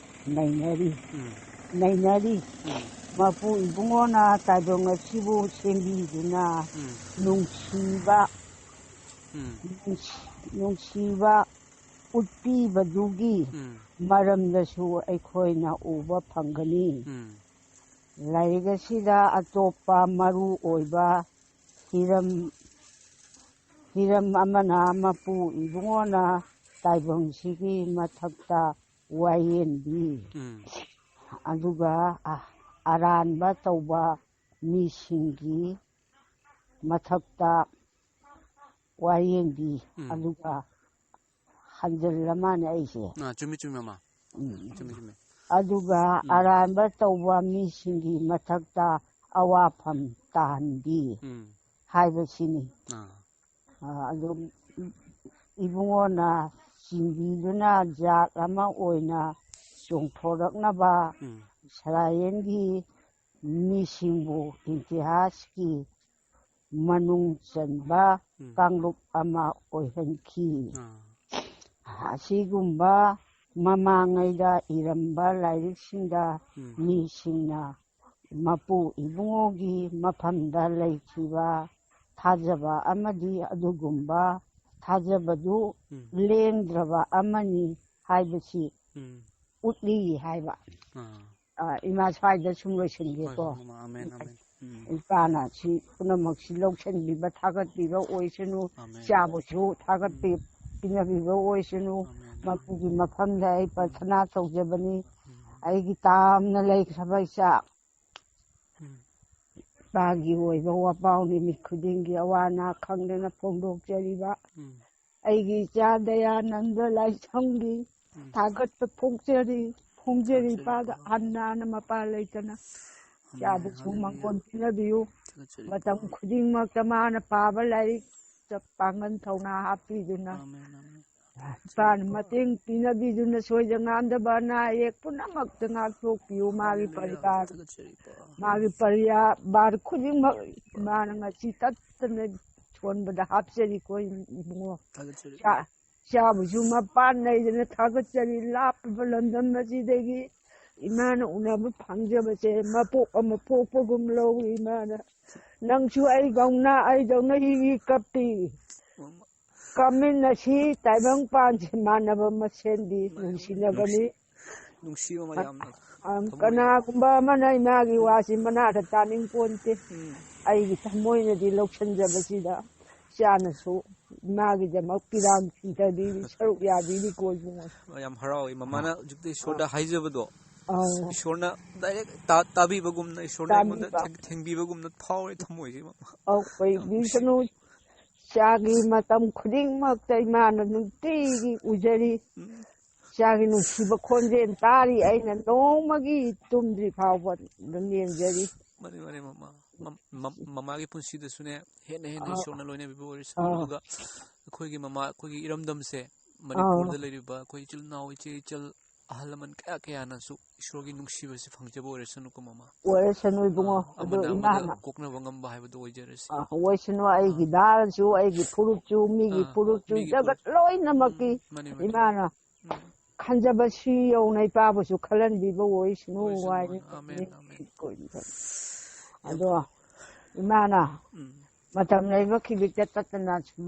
ꯅꯩꯅꯔꯤ꯫ ꯎꯝ ꯅꯩꯅꯔꯤ꯫ ꯎꯝ ꯃꯄꯨ ꯏꯕꯨꯡꯉꯣꯅ ꯇꯥꯏꯕꯪ ꯑꯁꯤꯕꯨ ꯁꯦꯝꯕꯤꯗꯨꯅ ꯎꯝ ꯅꯨꯡꯁꯤꯕ, ꯎꯝ ꯅꯨꯡꯁꯤ-, ꯅꯨꯡꯁꯤꯕ ꯎꯠꯄꯤꯕꯗꯨꯒꯤ ꯎꯝ ꯃꯔꯝꯗꯁꯨ ꯑꯩꯈꯣꯏꯅ ꯎꯕ ꯐꯪꯒꯅꯤ꯫ ꯎꯝ ꯂꯥꯏꯔꯤꯛ ꯑꯁꯤꯗ ꯑꯇꯣꯞꯄ ꯃꯔꯨ ꯑꯣꯏꯕ ꯍꯤꯔꯝ, ꯍꯤꯔꯝ ꯑꯃꯅ ꯃꯄꯨ ꯏꯕꯨꯡꯉꯣꯅ ꯇꯥꯏꯕꯪꯁꯤꯒꯤ ꯃꯊꯛꯇ ꯋꯥꯌꯦꯟꯕꯤ, ꯎꯝ ꯑꯗꯨꯒ ꯑ-, ꯑꯔꯥꯟꯕ ꯇꯧꯕ ꯃꯤꯁꯤꯡꯒꯤ ꯃꯊꯛꯇ ꯋꯥꯌꯦꯟꯕꯤ, ꯎꯝ꯫ ꯑꯗꯨꯒ ꯍꯟꯖꯤꯜꯂ ꯃꯥꯅꯦ ꯑꯩꯁꯦ꯫ ꯑꯥ, ꯆꯨꯝꯃꯤ ꯆꯨꯝꯃꯤ, ꯃꯃꯥ꯫ ꯎꯝ꯫ ꯆꯨꯝꯃꯤ ꯆꯨꯝꯃꯤ꯫ ꯑꯗꯨꯒ ꯑꯔꯥꯟꯕ ꯇꯧꯕ ꯃꯤꯁꯤꯡꯒꯤ ꯃꯊꯛꯇ ꯑꯋꯥꯐꯝ ꯇꯥꯍꯟꯕꯤ ꯎꯝ ꯍꯥꯏꯕꯁꯤꯅꯤ꯫ ꯑꯥ ꯑꯗꯨꯝ ꯏꯕꯨꯡꯉꯣꯅ ꯆꯤꯡꯕꯤꯗꯨꯅ ꯖꯥꯠ ꯑꯃ ꯑꯣꯏꯅ ꯆꯣꯡꯊꯣꯔꯛꯅꯕ, ꯎꯝ꯫ ꯏꯁꯔꯥꯌꯦꯜꯒꯤ ꯃꯤꯁꯤꯡꯕꯨ ꯏꯇꯤꯍꯥꯁꯀꯤ ꯃꯅꯨꯡ ꯆꯟꯕ ꯎꯝ꯫ ꯀꯥꯡꯂꯨꯞ ꯑꯃ ꯑꯣꯏꯍꯟꯈꯤ꯫ ꯑꯥ꯫ ꯑꯁꯤꯒꯨꯝꯕ ꯃꯃꯥꯡꯉꯩꯗ ꯏꯔꯝꯕ ꯂꯥꯏꯔꯤꯛꯁꯤꯡꯗ ꯎꯝ꯫ ꯃꯤꯁꯤꯡꯅ ꯃꯄꯨ ꯏꯕꯨꯡꯉꯣꯒꯤ ꯃꯐꯝꯗ ꯂꯩꯈꯤꯕ ꯊꯥꯖꯕ ꯑꯃꯗꯤ ꯑꯗꯨꯒꯨꯝꯕ ꯊꯥꯖꯕꯗꯨ ꯎꯝ꯫ ꯂꯦꯡꯗ꯭ꯔꯕ ꯑꯃꯅꯤ ꯍꯥꯏꯕꯁꯤ ꯎꯝ꯫ ꯎꯠꯂꯤ ꯍꯥꯏꯕ꯫ ꯑꯥ꯫ ꯑ, ꯏꯃꯥ, ꯁ꯭ꯋꯥꯏꯗ ꯁꯨꯝ ꯍꯣꯏ, ꯂꯣꯏꯁꯤꯟꯒꯦꯀꯣ꯫ ꯍꯣꯏ, ꯃꯃꯥ, ꯑꯃꯦꯟ, ꯑꯃꯦꯟ꯫ ꯎꯝ꯫ ꯏꯄꯥꯅ ꯁꯤ ꯄꯨꯝꯅꯃꯛꯁꯤ ꯂꯧꯁꯤꯟꯕꯤꯕ, ꯊꯥꯒꯠꯄꯤꯕ ꯑꯣꯏꯁꯅꯨ, ꯑꯃꯦꯟ꯫ ꯏꯆꯥꯕꯨꯁꯨ ꯊꯥꯒꯠꯄꯤ-, ꯎꯝ꯫ ꯄꯤꯅꯕꯤꯕ ꯑꯣꯏꯁꯅꯨ, ꯑꯃꯦꯟ, ꯑꯃꯦꯟ꯫ ꯃꯄꯨꯒꯤ ꯃꯐꯝꯗ ꯑꯩ ꯎꯝ꯫ ꯄ꯭ꯔꯊꯅꯥ ꯇꯧꯖꯕꯅꯤ꯫ ꯎꯝ꯫ ꯑꯩꯒꯤ ꯇꯥꯝꯅ ꯂꯩꯈ꯭ꯔꯕ ꯏꯆꯥ, ꯎꯝ꯫ ꯏꯄꯥꯒꯤ ꯑꯣꯏꯕ ꯋꯥꯄꯥꯎ ꯅꯨꯃꯤꯠ ꯈꯨꯗꯤꯡꯒꯤ ꯑꯋꯥ ꯑꯅꯥ ꯈꯪꯗꯅ ꯐꯣꯡꯗꯣꯛꯆꯔꯤꯕ ꯎꯝ꯫ ꯑꯩꯒꯤ ꯏꯆꯥ ꯗꯌꯥꯅꯟꯗ ꯂꯥꯏꯁ꯭ꯔꯝꯒꯤ ꯎꯝ꯫ ꯊꯥꯒꯠꯄ ꯐꯣꯡꯖꯔꯤ, ꯐꯣꯡꯖꯔꯤ꯫ ꯊꯥꯒꯠꯆꯔꯤ, ꯏꯄꯥꯗ ꯄꯥ꯫ ꯍꯟꯅ ꯍꯟꯅ ꯃꯄꯥ ꯂꯩꯇꯅ ꯑꯃꯦꯟ, ꯏꯆꯥꯕꯨꯁꯨ ꯍꯜꯂꯦꯂꯨꯌꯥ꯫ ꯃꯪꯒꯣꯜ ꯄꯤꯅꯕꯤꯌꯨ꯫ ꯊꯥꯒꯠꯆꯔꯤ, ꯃꯇꯝ ꯄꯥ꯫ ꯈꯨꯗꯤꯡꯃꯛꯇ ꯃꯥꯅ ꯄꯥꯕ ꯂꯥꯏꯔꯤꯛꯇ ꯄꯥꯡꯒꯜ ꯊꯧꯅꯥ ꯍꯥꯞꯄꯤꯗꯨꯅ ꯑꯃꯦꯟ, ꯑꯃꯦꯟ꯫ ꯏꯄꯥꯅ ꯊꯥꯒꯠꯆꯔꯤ, ꯄꯥ꯫ ꯃꯇꯦꯡ ꯄꯤꯅꯕꯤꯗꯨꯅ ꯁꯣꯏꯗ ꯉꯥꯝꯗꯕ ꯑꯅꯥ ꯑꯌꯦꯛ ꯄꯨꯝꯅꯃꯛꯇ ꯉꯥꯛꯊꯣꯛꯄꯤꯌꯨ꯫ ꯃꯥꯒꯤ ꯍꯜꯂꯦꯂꯨꯌꯥ꯫ ꯄꯔꯤꯕꯥꯔ, ꯊꯥꯒꯠꯆꯔꯤ, ꯄꯥ꯫ ꯃꯥꯒꯤ ꯄꯔꯤꯕꯥꯔ ꯈꯨꯗꯤꯡꯃꯛ ꯊꯥꯒꯠꯆꯔꯤ, ꯄꯥ꯫ ꯏꯃꯥꯅ ꯉꯁꯤ ꯇꯠꯇꯅ ꯁꯣꯟꯕꯗ ꯍꯥꯞꯆꯔꯤꯀꯣ ꯏꯕꯨꯡꯉꯣ꯫ ꯊꯥꯒꯠꯆꯔꯤ, ꯄꯥ꯫ ꯏꯆꯥ-, ꯏꯆꯥꯕꯨꯁꯨ ꯃꯄꯥꯟ ꯂꯩꯗꯅ ꯊꯥꯒꯠꯆꯔꯤ꯫ ꯂꯥꯞꯄꯕ ꯂꯝꯗꯝ ꯑꯁꯤꯗꯒꯤ ꯏꯃꯥꯅ ꯎꯅꯕ ꯐꯪꯖꯕꯁꯦ ꯃꯄꯣꯛ ꯑꯃ ꯄꯣꯛꯄꯒꯨꯝ ꯂꯧꯏ ꯏꯃꯥꯅ꯫ ꯅꯪꯁꯨ ꯑꯩꯗꯧꯅ, ꯑꯩꯗꯧꯅ ꯍꯤ ꯍꯤ ꯀꯞꯄꯤ꯫ ꯃꯃꯥ꯫ ꯀꯥꯃꯤꯟꯅꯁꯤ ꯇꯥꯏꯕꯪ ꯄꯥꯟꯁꯤ ꯃꯥꯟꯅꯕ ꯃꯁꯦꯟꯗꯤ ꯃꯥꯅꯤ, ꯅꯨꯡꯁꯤꯅꯒꯅꯤ꯫ ꯅꯨꯡꯁꯤ-, ꯅꯨꯡꯁꯤꯕ ꯃꯌꯥꯝꯅ ꯑ, ꯊꯃꯣꯏ ꯀꯅꯥꯒꯨꯝꯕ ꯑꯃꯅ ꯏꯃꯥꯒꯤ ꯎꯝ꯫ ꯋꯥꯁꯤ ꯃꯅꯥꯗ ꯇꯥꯅꯤꯡ ꯄꯣꯟꯇꯦ꯫ ꯎꯝ꯫ ꯑꯩꯒꯤ ꯊꯃꯣꯏꯅꯗꯤ ꯂꯧꯁꯤꯟꯖꯕꯁꯤꯗ ꯏꯆꯥꯅꯁꯨ ꯏꯃꯥꯒꯤꯗꯃꯛ ꯄꯤꯔꯥꯡ ꯁꯤꯗꯕꯤꯔꯤ, ꯁꯔꯨꯛ ꯌꯥꯕꯤꯔꯤꯀꯣ ꯏꯕꯨꯡꯉꯣ꯫ ꯌꯥꯝ ꯍꯔꯥꯎꯏ꯫ ꯃꯃꯥꯅ ꯍꯧꯖꯤꯛꯇ ꯏꯁꯣꯔꯗ ꯍꯥꯏꯖꯕꯗꯣ, ꯑꯧ꯫ ꯏꯁꯣꯔꯅ direct ꯇꯥ-, ꯇꯥꯕꯤꯕꯒꯨꯝꯅ, ꯏꯁꯣꯔꯅ ꯑꯩꯉꯣꯟꯗ ꯇꯥꯕꯤꯕ꯫ ꯊꯦꯡ-, ꯊꯦꯡꯕꯤꯕꯒꯨꯝꯅ ꯐꯥꯎꯔꯦ ꯊꯃꯣꯏꯁꯦ, ꯃꯃꯥ꯫ ꯑꯧ, ꯌꯥꯝ ꯅꯨꯡꯁꯤ꯫ ꯑꯣꯏꯕꯤꯁꯅꯨ꯫ ꯏꯆꯥꯒꯤ ꯃꯇꯝ ꯈꯨꯗꯤꯡꯃꯛꯇ ꯏꯃꯥꯅ ꯅꯨꯡꯇꯤꯒꯤ ꯎꯖꯔꯤ꯫ ꯎꯝ꯫ ꯏꯆꯥꯒꯤ ꯅꯨꯡꯁꯤꯕ ꯈꯣꯟꯖꯦꯜ ꯇꯥꯔꯤ ꯑꯩꯅ ꯅꯣꯡꯃꯒꯤ ꯇꯨꯝꯗ꯭ꯔꯤ ꯐꯥꯎꯕ ꯑꯗꯨꯝ ꯌꯦꯡꯖꯔꯤ꯫ ꯃꯥꯅꯤ, ꯃꯥꯅꯤ, ꯃꯃꯥ꯫ ꯃꯝ-, ꯃꯝ-, ꯃꯃꯥꯒꯤ ꯄꯨꯟꯁꯤꯗꯁꯨꯅꯦ, ꯍꯦꯟꯅ ꯍꯦꯟꯅ ꯑꯥ꯫ ꯏꯁꯣꯔꯅ ꯂꯣꯏꯅꯕꯤꯕ ꯑꯣꯏꯔꯁꯅꯨ꯫ ꯑꯥ꯫ ꯑꯗꯨꯒ ꯑꯩꯈꯣꯏꯒꯤ ꯃꯃꯥ, ꯑꯩꯈꯣꯏꯒꯤ ꯏꯔꯝꯗꯝꯁꯦ, ꯑꯥ꯫ ꯃꯅꯤꯄꯨꯔꯗ ꯂꯩꯔꯤꯕ ꯑꯩꯈꯣꯏ ꯏꯆꯤꯜ ꯏꯅꯥꯎ, ꯏꯆꯦ ꯏꯆꯜ, ꯑꯍꯜ ꯂꯃꯟ ꯀꯌꯥ ꯀꯌꯥꯅꯁꯨ ꯏꯁꯣꯔꯒꯤ ꯅꯨꯡꯁꯤꯕꯁꯤ ꯐꯪꯖꯕ ꯑꯣꯏꯔꯁꯅꯨꯀꯣ, ꯃꯃꯥ꯫ ꯑꯣꯏꯔꯁꯅꯨ, ꯏꯕꯨꯡꯉꯣ꯫ ꯑꯥ, ꯑꯗꯣ ꯑꯃꯅ ꯑꯃꯅ ꯏꯃꯥꯅ ꯀꯣꯛꯅꯕ ꯉꯝꯕ ꯍꯥꯏꯕꯗꯨ ꯑꯣꯏꯖꯔꯁꯤ꯫ ꯑꯥ, ꯑꯣꯏꯁꯅꯨ, ꯑꯩꯒꯤ ꯑꯥ꯫ ꯗꯥꯔꯁꯨ, ꯑꯩꯒꯤ ꯐꯨꯔꯨꯞꯁꯨ, ꯃꯤꯒꯤ ꯑꯥ, ꯐꯨꯔꯨꯞꯁꯨ, ꯃꯤꯒꯤ ꯖꯒꯠ ꯐꯨꯔꯨꯞ-, ꯂꯣꯏꯅꯃꯛꯀꯤ ꯎꯝ, ꯃꯥꯅꯤ, ꯃꯥꯅꯤ꯫ ꯏꯃꯥꯅ ꯎꯝ꯫ ꯈꯟꯖꯕꯁꯤ ꯌꯧꯅ ꯏꯄꯥꯕꯨꯁꯨ ꯈꯜꯍꯟꯕꯤꯕ ꯑꯣꯏꯁꯅꯨ ꯑꯣꯏꯁꯅꯨ, ꯍꯥꯏꯅ ꯑꯥꯃꯦꯟ, ꯑꯥꯃꯦꯟ꯫ ꯑꯗꯣ ꯏꯃꯥꯅ ꯎꯝ꯫ ꯃꯇꯝ ꯂꯩꯕ ꯈꯤꯕꯤꯛꯇ ꯇꯠꯇꯅ ꯁꯨꯝ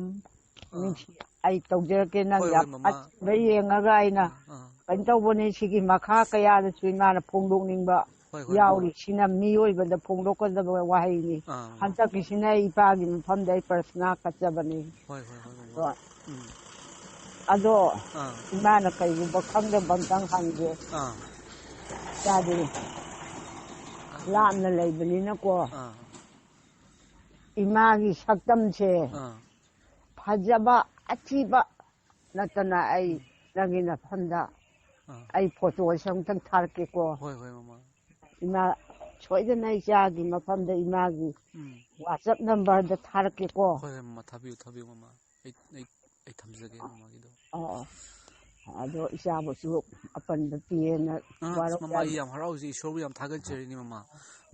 ꯑꯥ꯫ ꯅꯨꯡꯁꯤ-, ꯑꯩ ꯇꯧꯖꯔꯛꯀꯦ, ꯅꯪ ꯍꯣꯏ, ꯌꯥꯝ ꯍꯣꯏ, ꯃꯃꯥ꯫ ꯑꯆꯤꯟꯕ ꯌꯦꯡꯉꯒ ꯑꯩꯅ ꯑꯥ, ꯑꯥ꯫ ꯀꯩꯅꯣ ꯇꯧꯕꯅꯤ꯫ ꯁꯤꯒꯤ ꯃꯈꯥ ꯀꯌꯥꯗꯁꯨ ꯏꯃꯥꯅ ꯐꯣꯡꯗꯣꯛꯅꯤꯡꯕ ꯍꯣꯏ, ꯍꯣꯏ, ꯃꯃꯥ꯫ ꯌꯥꯎꯔꯤꯁꯤꯅ ꯃꯤꯑꯣꯏꯕꯗ ꯐꯣꯡꯗꯣꯛꯀꯗꯕ ꯋꯥꯍꯩꯅꯤ꯫ ꯑꯥ, ꯃꯃꯥ꯫ ꯍꯟꯗꯛꯀꯤꯁꯤꯅ ꯑꯩ ꯏꯄꯥꯒꯤ ꯃꯐꯝꯗ ꯑꯩ ꯄ꯭ꯔꯊꯅꯥ ꯀꯠꯆꯕꯅꯤ꯫ ꯍꯣꯏ, ꯍꯣꯏ, ꯍꯣꯏ, ꯃꯃꯥ꯫ ꯑꯗꯣ ꯎꯝ꯫ ꯑꯗꯣ ꯑꯥ꯫ ꯏꯃꯥꯅ ꯀꯩꯒꯨꯝꯕ ꯈꯪꯗꯕ ꯑꯝꯇꯪ ꯍꯪꯒꯦ꯫ ꯑꯥ꯫ ꯏꯆꯥꯗꯤ ꯂꯥꯞꯅ ꯂꯩꯕꯅꯤꯅꯀꯣ, ꯑꯥ꯫ ꯏꯃꯥꯒꯤ ꯁꯛꯇꯝꯁꯦ ꯑꯥ꯫ ꯐꯖꯕ, ꯑꯊꯤꯕ ꯅꯠꯇꯅ ꯑꯩ ꯎꯝ꯫ ꯅꯪꯒꯤ ꯅꯐꯝꯗ ꯑꯥ꯫ ꯑꯩ ꯐꯣꯇꯣꯁꯦ ꯑꯃꯨꯛꯇꯪ ꯊꯥꯔꯛꯀꯦꯀꯣ꯫ ꯍꯣꯏ, ꯍꯣꯏ, ꯃꯃꯥ꯫ ꯏꯃꯥ, ꯁꯣꯏꯗꯅ ꯏꯆꯥꯒꯤ ꯃꯐꯝꯗ ꯏꯃꯥꯒꯤ ꯎꯝ꯫ WhatsApp numberꯗ ꯊꯥꯔꯛꯀꯦꯀꯣ꯫ ꯍꯣꯏ, ꯍꯣꯏ, ꯃꯃꯥ, ꯊꯥꯕꯤꯌꯨ, ꯊꯥꯕꯤꯌꯨ, ꯃꯃꯥ꯫ ꯑꯩ, ꯑꯩ, ꯑꯩ ꯊꯝꯖꯒꯦ ꯃꯃꯥꯒꯤꯗꯣ꯫ ꯑꯣ, ꯑꯣ꯫ ꯑꯗꯣ ꯏꯆꯥꯕꯨꯁꯨ ꯑꯄꯟꯕ ꯄꯤꯌꯦꯅ ꯑꯥ, ꯑꯁ, ꯃꯃꯥ, ꯋꯥꯔꯧ-, ꯑꯩ ꯌꯥꯝ ꯍꯔꯥꯎꯖꯩ, ꯏꯁꯣꯔꯕꯨ ꯌꯥꯝ ꯊꯥꯒꯠꯆꯔꯤꯅꯤ, ꯃꯃꯥ꯫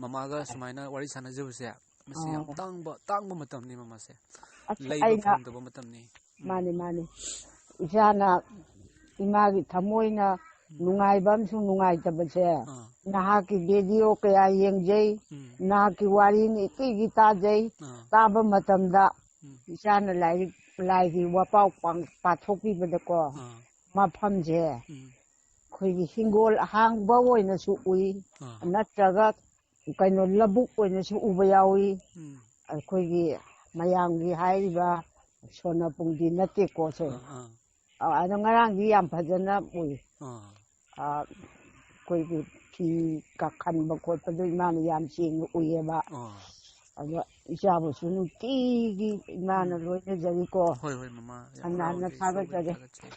ꯃꯃꯥꯒ ꯁꯨꯃꯥꯏꯅ ꯋꯥꯔꯤ ꯁꯥꯟꯅꯖꯕꯁꯦ, ꯃꯁꯤ ꯌꯥꯝ ꯑꯣ꯫ ꯇꯥꯡꯕ, ꯇꯥꯡꯕ ꯃꯇꯝꯅꯤ, ꯃꯃꯥꯁꯦ꯫ ꯑꯁ, ꯂꯩꯕ ꯑꯩꯅ ꯐꯪꯗꯕ ꯃꯇꯝꯅꯤ꯫ ꯎꯝ꯫ ꯃꯥꯅꯤ, ꯃꯥꯅꯤ꯫ ꯏꯆꯥꯅ ꯏꯃꯥꯒꯤ ꯊꯃꯣꯏꯅ ꯎꯝ꯫ ꯅꯨꯡꯉꯥꯏꯕ ꯑꯃꯁꯨꯡ ꯅꯨꯡꯉꯥꯏꯇꯕꯁꯦ, ꯑꯥ꯫ ꯅꯍꯥꯛꯀꯤ ꯚꯤꯗꯤꯑꯣ ꯀꯌꯥ ꯌꯦꯡꯖꯩ, ꯎꯝ꯫ ꯅꯍꯥꯛꯀꯤ ꯋꯥꯔꯤ ꯅꯨꯡꯇꯤꯒꯤ ꯇꯥꯖꯩ, ꯑꯥ꯫ ꯇꯥꯕ ꯃꯇꯝꯗ ꯎꯝ꯫ ꯏꯆꯥꯅ ꯂꯥꯏꯔꯤꯛ, ꯂꯥꯏꯒꯤ ꯋꯥꯄꯥꯎ ꯄꯥꯡ-, ꯄꯥꯊꯣꯛꯄꯤꯕꯗꯀꯣ, ꯑꯥ꯫ ꯃꯐꯝꯁꯦ ꯎꯝ꯫ ꯑꯩꯈꯣꯏꯒꯤ ꯍꯤꯡꯒꯣꯜ ꯑꯍꯥꯡꯕ ꯑꯣꯏꯅꯁꯨ ꯎꯏ, ꯑꯥ꯫ ꯅꯠꯇ꯭ꯔꯒ ꯀꯩꯅꯣ, ꯂꯧꯕꯨꯛ ꯑꯣꯏꯅꯁꯨ ꯎꯕ ꯌꯥꯎꯏ꯫ ꯎꯝ꯫ ꯑꯩꯈꯣꯏꯒꯤ ꯃꯌꯥꯝꯒꯤ ꯍꯥꯏꯔꯤꯕ ꯁꯣꯅꯄꯨꯡꯗꯤ ꯅꯠꯇꯦꯀꯣ ꯁꯦ꯫ ꯑꯥ, ꯑꯥ꯫ ꯑ, ꯑꯗꯣ ꯉꯔꯥꯡꯗꯤ ꯌꯥꯝ ꯐꯖꯅ ꯎꯏ꯫ ꯑꯥ꯫ ꯑ, ꯑꯩꯈꯣꯏꯒꯤ ꯐꯤ ꯀ-, ꯈꯟꯕ ꯈꯣꯠꯄꯗꯣ ꯏꯃꯥꯅ ꯌꯥꯝ ꯁꯦꯡꯅ ꯎꯏꯌꯦꯕ꯫ ꯑꯥ꯫ ꯑꯗꯣ ꯏꯆꯥꯕꯨꯁꯨ ꯅꯨꯡꯇꯤꯒꯤ ꯏꯃꯥꯅ ꯎꯝ꯫ ꯂꯣꯏꯅꯖꯔꯤꯀꯣ꯫ ꯍꯣꯏ, ꯍꯣꯏ, ꯃꯃꯥ, ꯌꯥꯝ ꯍꯟꯅ ꯍꯟꯅ ꯍꯔꯥꯎꯖꯩ, ꯏꯁꯣꯔꯕꯨ ꯌꯥꯝ ꯊꯥꯒꯠꯆꯔꯤ꯫ ꯊꯥꯒꯠꯆꯩ꯫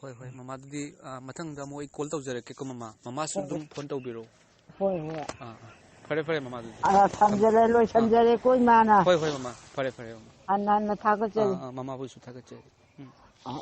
ꯍꯣꯏ, ꯍꯣꯏ, ꯃꯃꯥ, ꯑꯗꯨꯗꯤ, ꯑ, ꯃꯊꯪꯗ ꯑꯃꯨꯛ ꯑꯩ ꯀꯣꯜ ꯇꯧꯖꯔꯛꯀꯦꯀꯣ, ꯃꯃꯥ꯫ ꯃꯃꯥꯁꯨ ꯍꯣꯏ, ꯑꯗꯨꯝ ꯍꯣꯏ꯫ ꯐꯣꯟ ꯇꯧꯕꯤꯔꯛꯑꯣ꯫ ꯍꯣꯏ, ꯍꯣꯏ꯫ ꯑꯥ, ꯑꯥ꯫ ꯐꯔꯦ, ꯐꯔꯦ, ꯃꯃꯥ, ꯑꯗꯨꯗꯤ꯫ ꯑ, ꯊꯝꯖꯔꯦ, ꯂꯣꯏꯁꯟꯖꯔꯦꯀꯣ, ꯏꯃꯥꯅ꯫ ꯍꯣꯏ, ꯍꯣꯏ, ꯃꯃꯥ꯫ ꯐꯔꯦ, ꯐꯔꯦ, ꯃꯃꯥ꯫ ꯍꯟꯅ ꯍꯟꯅ ꯊꯥꯒꯠꯆꯔꯤ꯫ ꯑꯥ, ꯑꯥ, ꯃꯃꯥꯕꯨꯁꯨ ꯊꯥꯒꯠꯆꯔꯤ꯫ ꯎꯝ꯫ ꯑ꯫